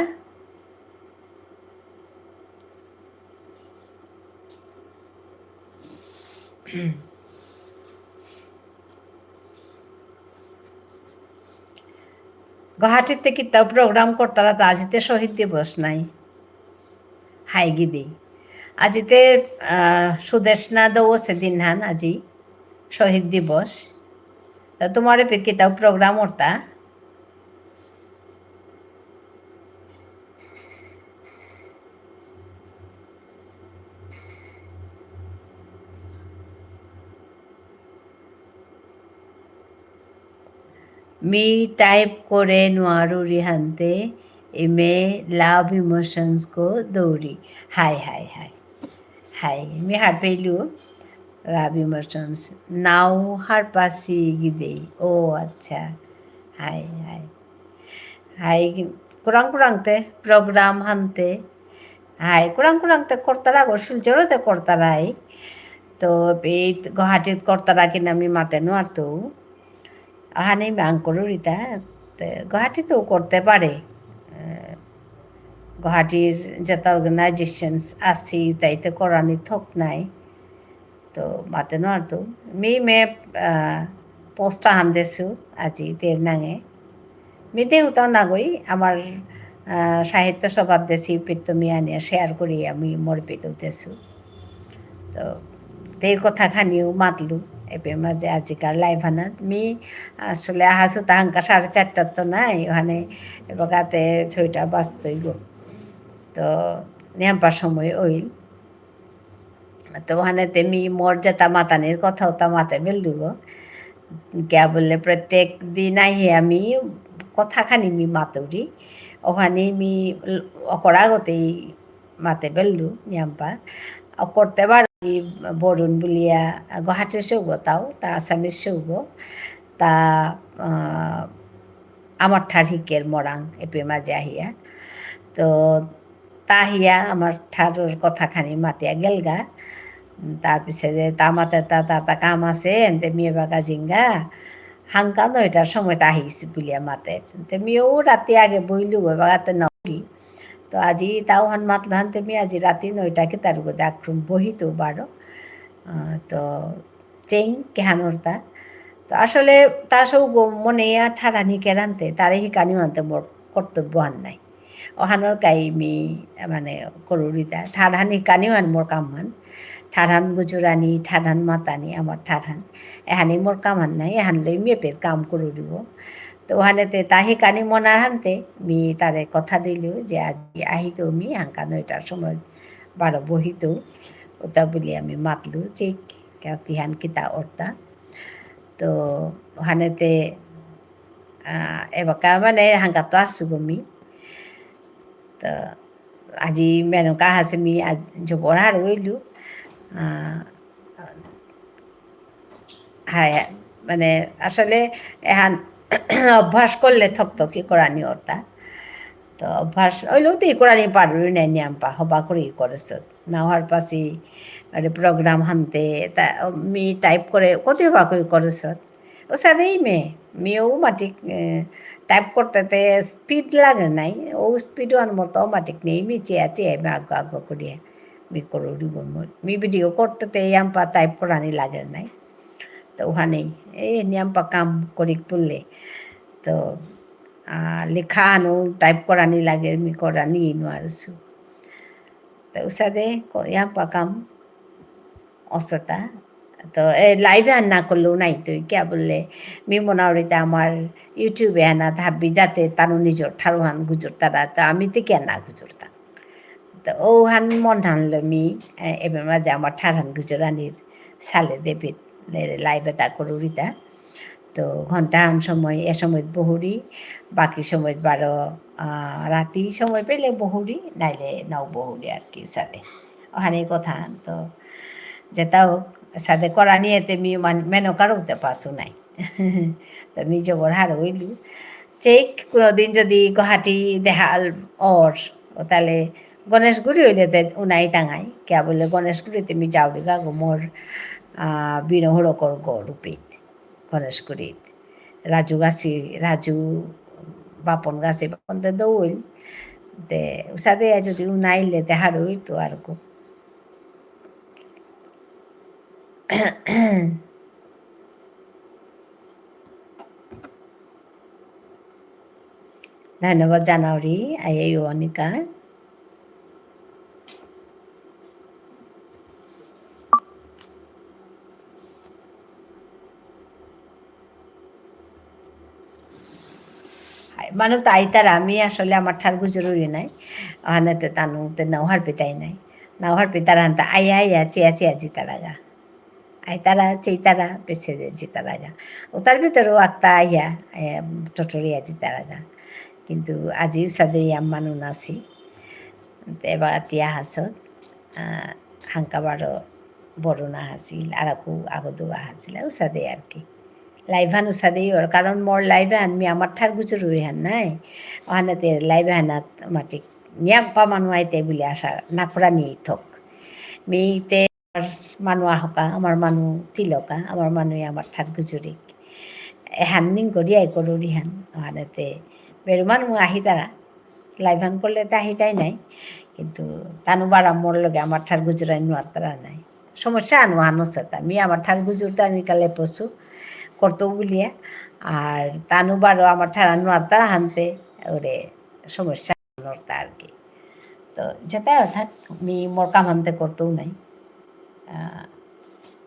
গুয়াহাটিতে কিতাও program করতারা, তা আজিতে শহীদ দিবস নাই। হাই গিদি। আজিতে, আহ, সুদেষ্ণা দৌ সেদিন হান আজি শহীদ দিবস। তো তোমার এপিত কিতাও program অরতা? মি type করে নুয়ারুরি হানতে, ইমে love emotions কো দৌরি। হাই, হাই, হাই। হাই, মি হারপেইলু, love emotions। নাও হারপাসি গিদেই। ও, আচ্ছা। হাই, হাই। হাই, কুরাং কুরাংতে, program হানতে। হাই, কুরাং কুরাংতে করতারা গো, শিলচরতে করতারাই। তো, এই গুয়াহাটিত করতারা কিনা মি মাতে নুয়ারতু। আহানি মি আঙকরুরিতা, তে গুয়াহাটিতেও করতে পারে। এ, গুয়াহাটির যেতা organizations আছে, তাইতে করানি থক নাই। তো মাতে নুয়ারতু। মি মে, আহ, post আহান দেসু, আজি তের নাঙে। মি দেহুতাও নাগই, আমার, আহ, সাহিত্য সভাত দেসি পিত্ত মি আনিয়া share করি আমি মোর পিতু দেসু। তো, তের কথা খানিও মাতলু, এপে মাঝে আজিকার live হানাত। মি আসলে আহাসু তাহাঙ্কা সাড়ে চারটাত তো নাই, ওখানে এবাকাতে ছয়টা বাজতই গো। তো, নিয়াম্পা সময় অইল। তো ওখানে তে মি মোর যেতা মাতানির কথা ওতা মাতে বেললু গো। কিয়া বুললে প্রত্যেক দিন আহি আমি কথা খানি মি মাতুরি। ওখানে মি অকরা গতেই মাতে বেললু নিয়াম্পা। অকরতে বারো বরুণ বুলিয়া গুয়াহাটির সৌগ তাও, তা আসামির সৌগ। তা, আহ, আমার ঠার হিকের মরাং এপে মাঝে আহিয়া। তো তা আহিয়া আমার ঠারর কথা খানি মাতিয়া গেলগা। উম, তার পিছে যে তা মাতে তা, তা, তা কাম আছে, এনতে মি এবাকা জিঙ্গা। হাঙ্কা নয়টার সময় তা আহিছি বুলিয়া মাতে। তে মিও রাতি আগে বইলু গো, এবাকাতে না উঠি। তো আজি তাও হান মাতলো হানতে মি আজি রাতি নয়টা কি তার গো দাক্রম বহিতু বারো। আহ, তো চেইং কেহানর তা। তো আসলে তা সৌগ মনে ইয়া ঠারহান হিকের আনতে, তারে হিকানি আনতে মোর কর্তব্য হান নাই। ওহানর কাই মি, মানে, করুরিতা। ঠারহান হিকানি হান মোর কাম হান। ঠারহান গুজুরানি, ঠারহান মাতানি, আমার ঠারহান। এহানি মোর কাম হান নাই, এহান লই মি এপের কাম করুরিব। তো ওহানে তে তা হিকানি মনার হানতে, মি তারে কথা দিলু যে আজি আহিতু মি হাঙ্কা নয়টার সময় বারো বহিতু। ওতা বুলি আমি মাতলু, চেইক, কিহান কিতা অরতা। তো ওহানে তে, আহ, এবাকা মানে হাঙ্কাত আসু গো মি। তো আজি মেনকা হাসে মি আজ জবর হারৌ ইলু। আহ, হায়, মানে আসলে এহান অভ্যাস করলে থকথকি করানি অরতা। তো অভ্যাস অইলেও তো ই করানি পারুরি নাই নিয়াম্পা, হবা করে ই করেসত। না হারপাসি, আরে program হানতে, তা, মি type করে, কত হবা করে ই করেসত। ওসাদেই মে, মিও মাটিক, এ, type করতে তে speed লাগে নাই, ও speed ওহান মোর তো মাটিক নেই, মি চেয়া চেয়া মি আগ আগ করিয়া, মি করুরি গো মোর। মি video করতে তে ইয়াম্পা type করানি লাগে নাই। তো ওহানেই, এ, নিয়াম্পা কাম করিক বুললে। তো, আ, লেখা আনো type করানি লাগে, মি করানি নুয়ারসু। তো উসাদে ক-, ইয়াম্পা কাম অসতা। তো এ live এ হান না করলেও নাই তো, কিয়া বুললে, মি মনাউরিতা আমার YouTube এ হানা ধাবি যাতে তানু নিজর ঠারহান গুজরতারা, তো আমি তে কিয়া না গুজরতা। তো ওহান মন হান লো মি, এ, এবে মাঝে আমার ঠারহান গুজরানির সালে দেবিত, লে-, live এতা করুরিতা। তো ঘন্টাহান সময়, এ সময়ত বহুরি, বাকি সময়ত বারো, আহ, রাতি সময় পেলে বহুরি, নাইলে নাও বহুরি আর কি সাথে। ওখানে কথা তো যেটা হোক, সাথে করানি এতে মি মান-, মেনো কারোতে পাসু নাই। তো মি জবর হারৌ ইলু। চেইক কোনোদিন যদি গুয়াহাটি দেহাল অর, ও তাহলে গণেশগুড়ি হইলে তে উনাই তাঙাই। কিয়া বুললে গণেশগুড়িতে মি যাওরি গা গো মোর, আহ, বিনহরকর গো রূপিত। গণেশগুড়িত। রাজু গাছি, রাজু বাপন গাছি, বাপন তে দৌল। তে, উসাদে যদি উনাইলে তে হারৌ ইতু আর গো। ধন্যবাদ জানাউরি, আইয়া অনিকা। মানু তা আইতারা, আমি আসলে আমার ঠার গুজুরুরি নাই। অহানেতে তানু তে নাও হারপিতাই নাই। নাও হারপিতারা হানতা আয়া আয়া চেয়া চেয়া যিতারাগা। আইতারা, চেইতারা, পিছে যিতারাগা। উতার ভিতরেও আত্তা আয়া, এ, টটরিয়া যিতারাগা। কিন্তু আজি উসাদে ইয়াম মানু নাসি। তে এবাকা তি আহাসত, আ, হাঙ্কা বারো বরুণ আহাসিল, আরাকু আগদু আহাসিল, উসাদে আর কি। Live হান উসাদে ইয়র, কারণ মোর live হান মি আমার ঠার গুজুরুরি হান নাই। অহানেতে live হানাত মাটিক নিয়াক পা মানু আইতে বুলি আশা না করা নিয়ে থক। মি তে আমার মানু আহকা, আমার মানু তিলকা, আমার মানু আমার ঠার গুজুরিক। এহান নিং করিয়া করুরি হান, অহানেতে বেরু মানু আহিতারা, live হান করলে তা আহিতাই নাই। কিন্তু তানু বারা মোর লগে আমার ঠার গুজুরাই নুয়ারতারা নাই। সমস্যা আনু আনো সেতা। মি আমার ঠার গুজুরতা নিকালে পশু করতো বুলিয়া। আর তানু বারো আমার ঠার নুয়ারতারা হানতে ওরে সমস্যা নড়তা আর কি। তো যেটা অর্থাৎ মি মোর কাম হানতে করতেও নাই। আহ,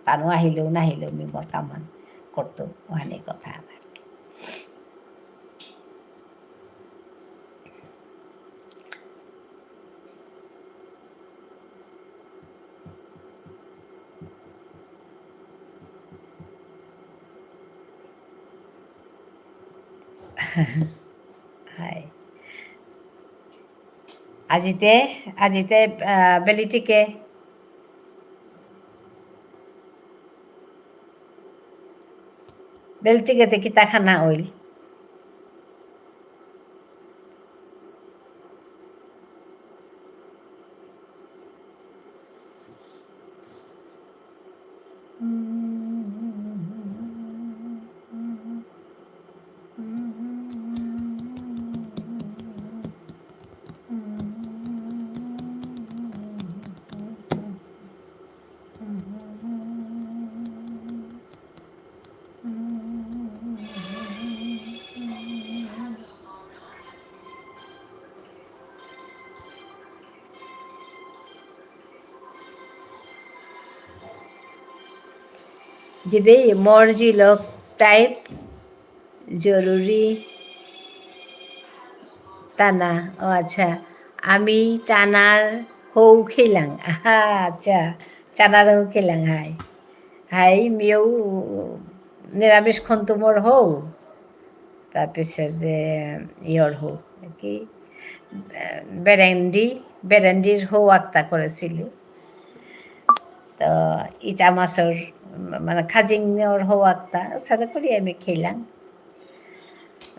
তানু আহিলেও না আহিলেও মি মোর কাম হান করতো, ওহানে কথা আর কি। হাই। আজিতে, আজিতে, আহ, বেলিটিকে, বেলিটিকেতে কিতা খানা অইল? গিদেই মোর জিলক type জরুরি তানা। ও আচ্ছা, আমি চানার হৌ খেলাং। আহা, আচ্ছা, চানার হৌ খেলাং, হাই। হাই, মিয়ৌ নিরামিষ খন্তুমর হৌ। তারপিছতে ইয়র হৌ, কি? বেরেন্ডি, বেরেন্ডির হৌ আক্তা করেছিলি। তো ইচা মাছর, মানে, খাজিংর হৌ আক্তা, সাদা করি আমি খেলাম।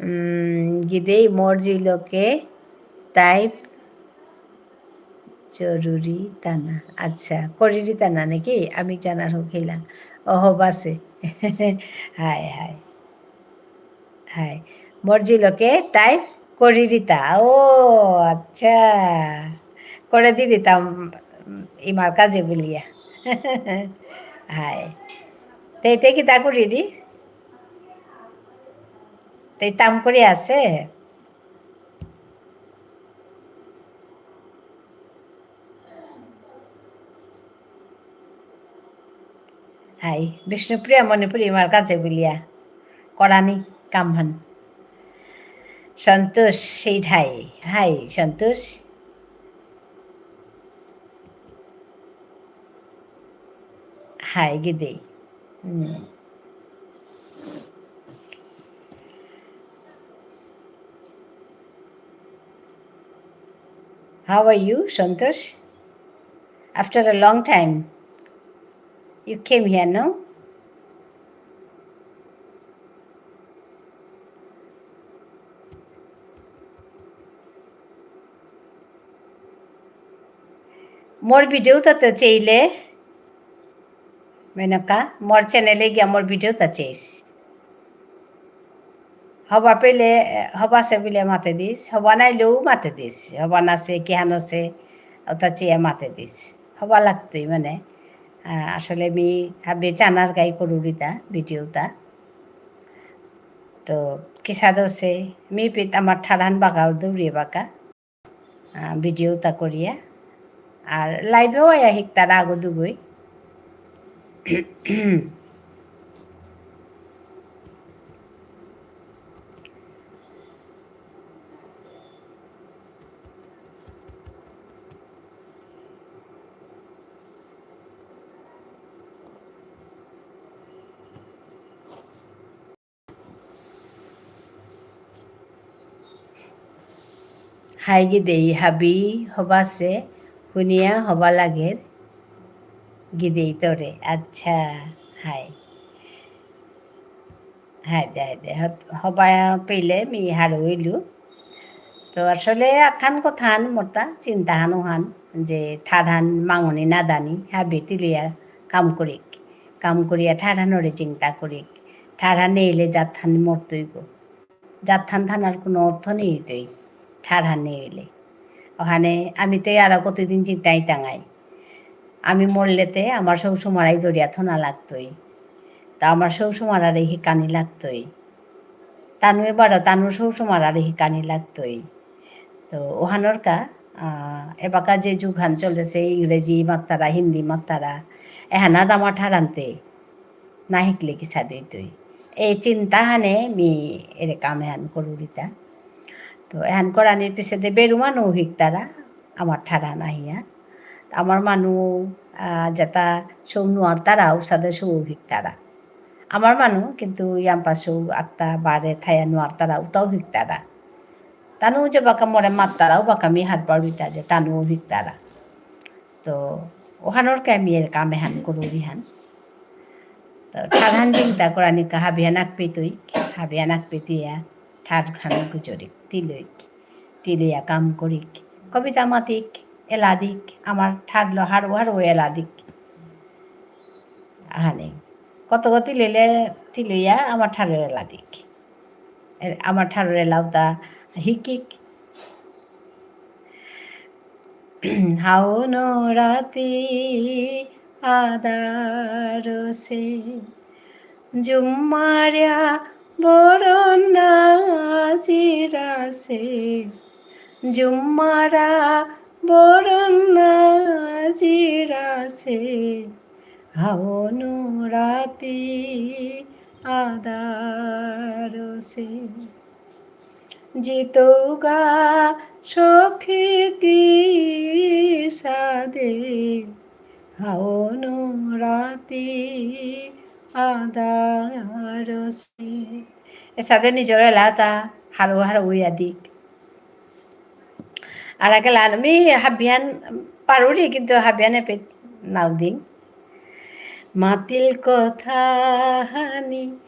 উম, গিদেই মোর জিলকে type জরুরি তানা। আচ্ছা, করিরি তানা নাকি? আমি চানার হৌ খেলাম। ও, হবাসে। হাই, হাই। হাই। মোর জিলকে type করিরিতা। ও, আচ্ছা। করে দিরিতাম, ইমার কাজে বুলিয়া। হাই। তে, তে কিতা করিরি? তে তাম করে আছে? হাই, বিষ্ণুপ্রিয়া মণিপুরী ইমার কাজে বুলিয়া। করানি কামহান। সন্তোষ, সেই হাই। হাই, সন্তোষ। হাই, গিদেই। হুম। How are you, Santosh? After a long time, you came here, no? মোর video তাতে চেইলে, মেনকা, মোর channel এ গিয়া মোর video তা চেইস। হবা পেলে, হবা সে বুলে মাতে দিস, হবা নাইলেও মাতে দিস। হবা না সে, কিহানো সে, ওটা চেয়ে মাতে দিস। হবা লাগতই মানে। আহ, আসলে আমি হাবি চানার গাই করুরিতা, video তা। তো, কিসাদে সে, মি পিত আমার ঠারহান বাগাও দৌড়িয়ে বাকা। আহ, video তা করিয়া। আর live এও আয়া হিকতারা আগো দুগই। হাই গিদেই হাবি হবাসে, হুনিয়া হবা লাগের গিদেই তরে। আচ্ছা, হাই। হাই দে, হাই দে। হত-, হবা পেলে মি হারৌ ইলু। তো আসলে আখান কথাহান মোরতা, চিন্তাহান ওহান, যে ঠারহান মাঙনি নাদানি, হাবি তিলিয়া কাম করিক। কাম করিয়া ঠারহানরে চিন্তা করিক। ঠারহান নেইলে জাতহান মরতইব। জাতহান থানার কোনো অর্থ নেই তৈ, ঠারহান নেই হইলে। ওখানে আমি তো আরো কতদিন চিন্তাই টাঙাই। আমি মরলেতে আমার সৌ সুমারাই দরিয়া থনা লাগতই। তা আমার সৌ সুমারারে হিকানি লাগতই। তানু এবারও তানু সৌ সুমারারে হিকানি লাগতই। তো ওহানর কা, আহ, এবাকা যে যুগহান চলেছে, ইংরেজি মাত্তারা, হিন্দি মাত্তারা, এহানাত আমার ঠারান্তে না হিকলে কিসাদে অইতই। এই চিন্তাহানে মি এরে কাম এহান করুরিতা। তো এহান করানির পিছেদে বেরু মানু হিকতারা, আমার ঠারহান আহিয়া। তো আমার মানু, আহ, যেতা সৌ নুয়ারতারা, উসাদে সৌ হিকতারা। আমার মানু, কিন্তু ইয়াম্পা সৌ আক্তা বারে থায়া নুয়ারতারা, উতাও হিকতারা। তানু যে বাকা মোরে মাত্তারা, ও বাকা মি হারপাউরিতা যে তানু হিকতারা। তো ওহানর কা মি এরে কাম এহান করুরিহান। তো ঠারহান চিন্তা করানিকা হাবিহান আকপিতুইক, হাবিহান আকপিতুইয়া, ঠারহান গুজরিক, তিলইক, তিলইয়া কাম করিক। কবিতা মাতিক, এলা দিক, আমার ঠারলো হারৌ হারৌ এলা দিক। আহানে। কতগ তিলইলে তিলইয়া আমার ঠারর এলা দিক। এ, আমার ঠারর এলাউতা হিকিক। হাওন রাতি আদারসে, জুম্মারা বরনা জিরাসে, জুম্মারা বরনা জিরাসে, হাওন রাতি আদারসে। জিতৌগা সখী কিসাদে, হাওন রাতি আদারসে। এসাদে নিজর এলাতা হারৌ হারৌ ইয়া দিক। আর আগে লান মি হাবিয়ান পারুরি কিন্তু হাবিয়ান এপে নাও দিন। মাতিল কথাহানি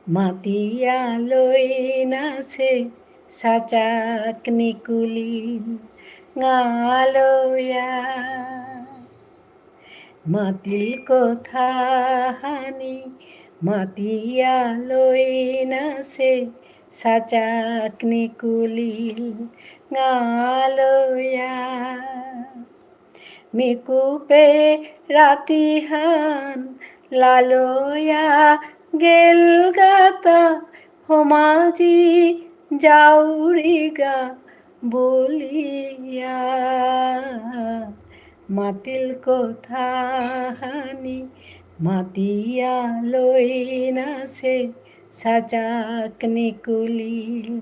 মাতিয়া লইনাসে সাচাক নিকুলিল গালয়া। মাতিল কথাহানি মাতিয়া লইনাসে সাচাক নিকুলিল গালয়া। মিকুপে রাতিহান লালয়া গেলগাতা হমাজি যাউরিগা বুলিয়া। মাতিল কথাহানি মাতিয়া লইনাসে সাচাক নিকুলিল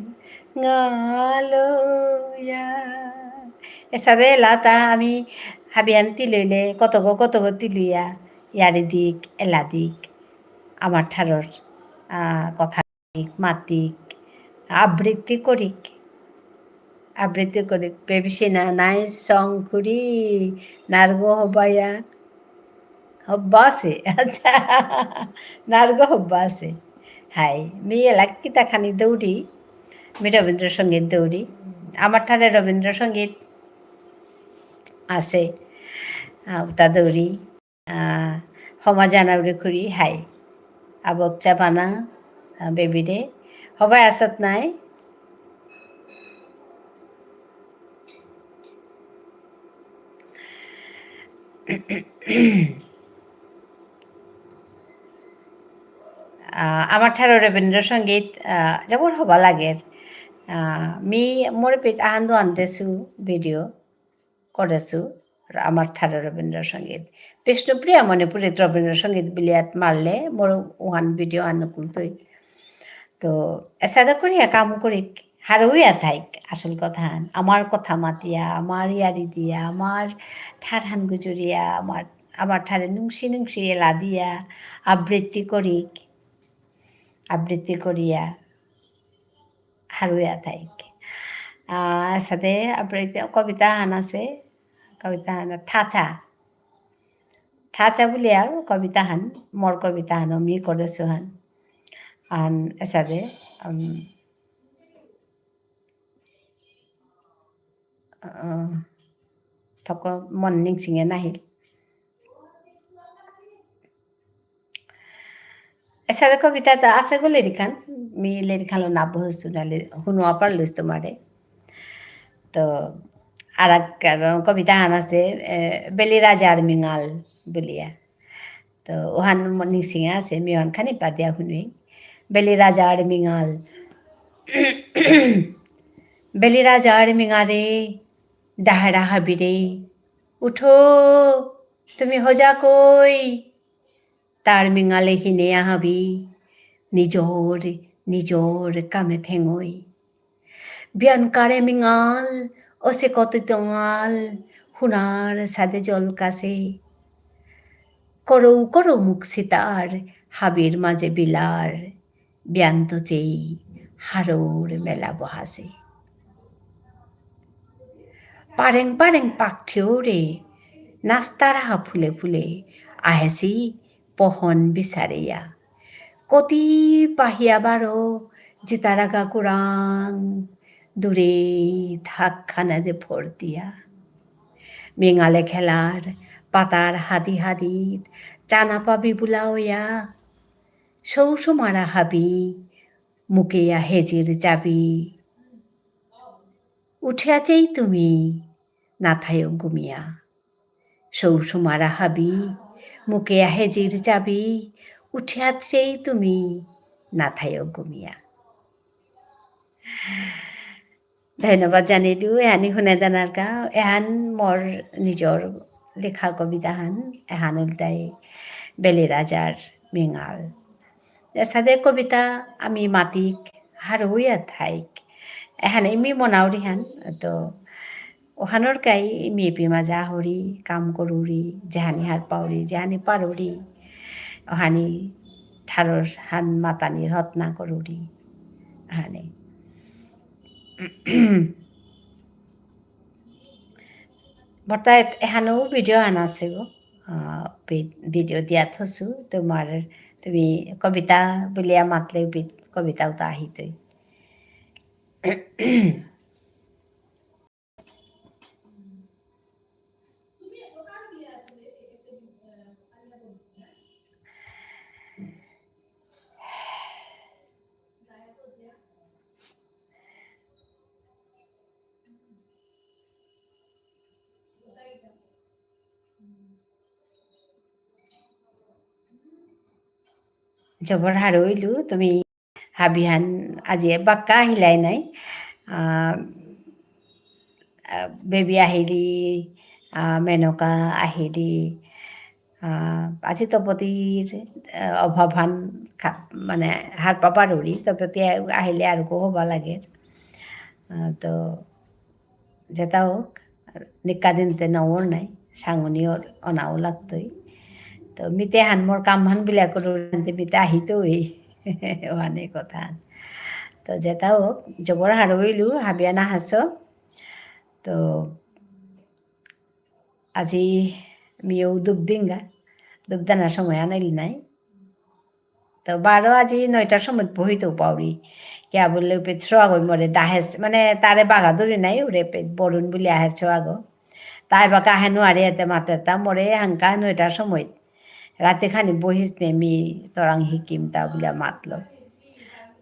গালয়া। এসাদে এলাতা আমি হাবিয়ান তিলইলে কতগ কতগ তিলইয়া ইয়ারি দিক, এলা দিক, আমার ঠারর, আহ, কথা দিক, মাতিক, আবৃত্তি করিক। আবৃত্তি করিক। বেবিসিনা, nice song খুরি, নারগ হবায়া। হব্বা আছে, আচ্ছা। নারগ হব্বা আছে। হাই, মি এলা কিতা খানি দৌড়ি, মি রবীন্দ্রসঙ্গীত দৌড়ি। আমার ঠারে রবীন্দ্রসঙ্গীত আছে, আহ, উতা দৌড়ি। আহ, হমা জানাউরি খুরি, হাই। আবক চাপানা, আহ, বেবিরে। হবাই আসত নাই? আহ, আমার ঠারো রবীন্দ্রসঙ্গীত, আহ, যেমন হবা লাগের। আহ, মি মোর পিত আহান দুহান দেসু video করেসু, আমার ঠারো রবীন্দ্রসঙ্গীত। বিষ্ণুপ্রিয়া মণিপুরীত রবীন্দ্রসঙ্গীত বুলিয়াত মারলে মোর ওহান video আনুকুলতই। তো এসাদে করিয়া কাম করিক, হারৌয়া থাইক, আসল কথা হান। আমার কথা মাতিয়া, আমার ইয়ারি দিয়া, আমার ঠারহান গুজরিয়া, আমার, আমার ঠারে নুংসি নুংসি এলা দিয়া, আবৃত্তি করিক, আবৃত্তি করিয়া, হারৌয়া থাইক। আহ, এসাদে আবৃত্তি কবিতা হান আছে, কবিতা হান থাচা। থাচা বুলিয়া কবিতা হান, মোর কবিতা হান, মি করেসু হান। আন এসাদে, উম, আহ, থক মন নিংসিঙে নাহিল। এসাদে কবিতা এতা আছে গো লেরিকহান, মি লেরিকহানলো না বহেসু নালে হুনুয়া পারলুস তোমারে। তো, আর এক, আহ, কবিতা হান আছে, এ, বেলি রাজার মিঙাল বুলিয়া। তো, ওহান ম-, নিংসিঙে আছে, মি ওহান খানি পাদিয়া হুনুই। বেলি রাজার মিঙাল। বেলি রাজার মিঙালে, ডাহেরা হাবিরে, উঠো, তুমি হজা কই? তার মিঙালে হিনে আহাবি, নিজর, নিজর কামে থেঙই। বিয়ানকারে মিঙাল, অসে কত তঙাল, হুনার সাদে জল কাসে। করৌ করৌ মুখ সিতার, হাবির মাঝে বিলার, বিয়ান্ত চেই, হারৌর মেলা বহাসে। পারেং পারেং পাকঠেউরে, নাস্তার হা ফুলে ফুলে, আহেসি পহন বিচারিয়া। কতি পাহিয়া বারো, জিতারাগা কুরাং, দূরে থাক খানা দে ফরতিয়া। মিঙালে খেলার, পাতার হাদি হাদিত, চানা পাবি বুলাওয়া। সৌ সুমারা হাবি, মুকেয়া হেজির চাবি। উঠিয়া চেই তুমি, না থায়ো গুমিয়া। সৌ সুমারা হাবি, মুকেয়া হেজির চাবি। উঠিয়া চেই তুমি, না থায়ো গুমিয়া। ধন্যবাদ জানিলু, এহানি হুনে দেনারকা, এহান মোর নিজর লেখা কবিতাহান, এহান ইলতাই বেলি রাজার মিঙাল। এসাদে কবিতা আমি মাতিক, হারৌয়া থাইক। এহানে মি মনাউরিহান, তো ওহানর কাই মি এপি মাজা হরি, কাম করুরি, যেহানি হার পাউরি, যেহানি পারুরি, ওহানি ঠারর হান মাতানি রত্না করুরি, ওহানি। বর্তা এত-, এহানো video আনা আছে গো। আহ, ভি-, video দিয়া থসু, তোমার, তুমি কবিতা বুলিয়া মাতলে বি-, কবিতা উতা আহিতই। জবর হারৌ ইলু, তুমি হাবিহান আজি বাক্কা আহিলাই নাই। আহ, আহ, বেবি আহিলি, আহ, মেনকা আহিলি, আহ, আজি তপতির, আহ, অভাবহান খা-, মানে হারপা পারুরি, তপতি আহিলে আরকো হবা লাগে। আহ, তো যেতা হোক, নিকা দিনতে নওর নাই, সাঙুনি ওর অনাও লাগতই। তো মিতে হান মোর কামহান বিলা করুরি, মিতে আহিতই, ওহানে কথা। তো যেতা হোক, জবর হারৌ ইলু, হাবিয়া না হাসো। তো আজি মিও দুব দিংগা, দুব দানার সময় আনাইল নাই। তো বারো আজি নয়টার সময় বহিতৌ পাউরি। কিয়া বুললে উপে ছোয়াগই মোরে ডাহেস, মানে তারে বাগা দূরে নাই, ওরে পে বরুণ বুলি আহের ছোয়াগ। তাই বাকা আহে নুয়ারি এতে মাতেতা মোরে হাঙ্কা নয়টার সময়। রাতে খানি বহিস নে মি তোরাং হিকিম তা বুলিয়া মাতলো।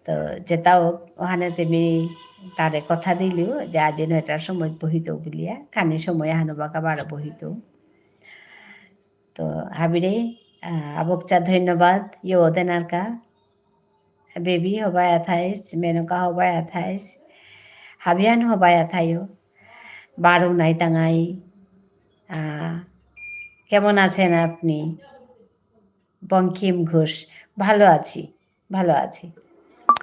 তো যেতাও ওহানে তে মি তারে কথা দিলু যে আজি নয়টার সময় বহিতৌ বুলিয়া, খানি সময় আহানো বাকা বারো বহিতৌ। তো হাবিরে, আহ, আবকচা ধন্যবাদ, ইয়ো দেনারকা। বেবি হবাই আথাইস, মেনকা হবাই আথাইস, হাবিয়ান হবাই আথাইও, বারো নাই তাঙাই। আহ, কেমন আছেন আপনি? বঙ্কিম ঘোষ, ভালো আছি, ভালো আছি।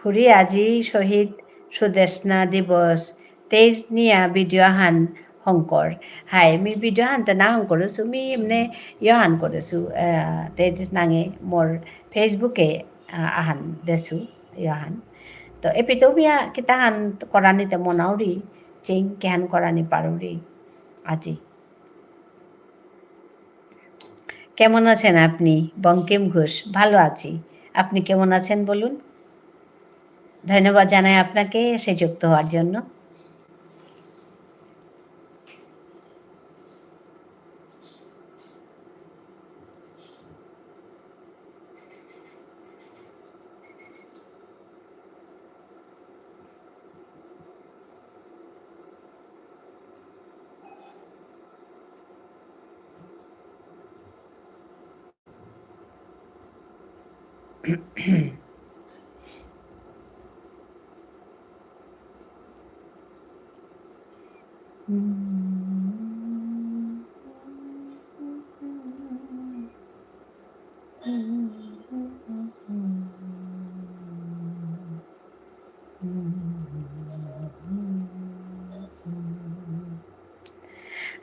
খুড়ি, আজি শহীদ সুদেষ্ণা দিবস, তেইর নিয়া video হান হঙকর। হাই, মি video হান তে না হঙকরেসু, মি এমনে ইয়ো হান করেসু, আহ, তেইর নাঙে মোর Facebook এ, আহ, আহান দেসু, ইয়ো হান। তো এপিতো মিয়া কিতা হান করানিতে মনাউরি, চেইন কেহান করানি পারুরি আজি। কেমন আছেন আপনি? বঙ্কিম ঘোষ, ভালো আছি। আপনি কেমন আছেন বলুন? ধন্যবাদ জানাই আপনাকে এসে যুক্ত হওয়ার জন্য।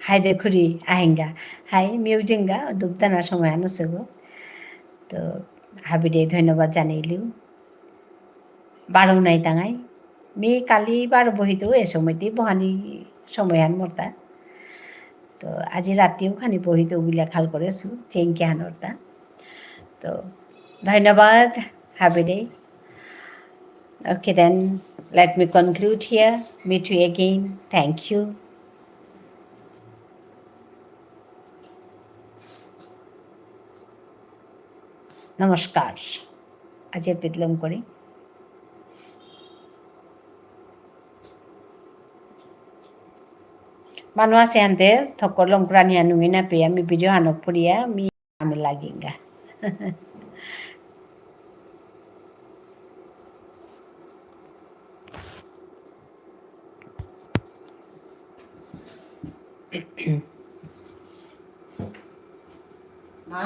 হাই দে খুরি, আহেঙ্গা। হাই, মিউ জিঙ্গা, দুবদানা সময় আনো সেগো। তো, হাবিরে ধন্যবাদ জানাইলিউ। বারো নাই তাঙাই। মি কালি বারো বহিতো এ সময়তে বহানি সময়হান মরতা। তো, আজি রাতিও খানি বহিতো বুলিয়া খাল করেসু, চেইন কেহান অরতা। তো, ধন্যবাদ, হাবিরে। Okay, then let me conclude here. Meet you again. Thank you. নমস্কার। আজি পিতলম করি। মানু আছে হানতে, থকর লমকরানি হানুঙি না পেয়া, আমি ভিডিও হানো পুরিয়া, আমি আমি লাগিঙ্গা। মা।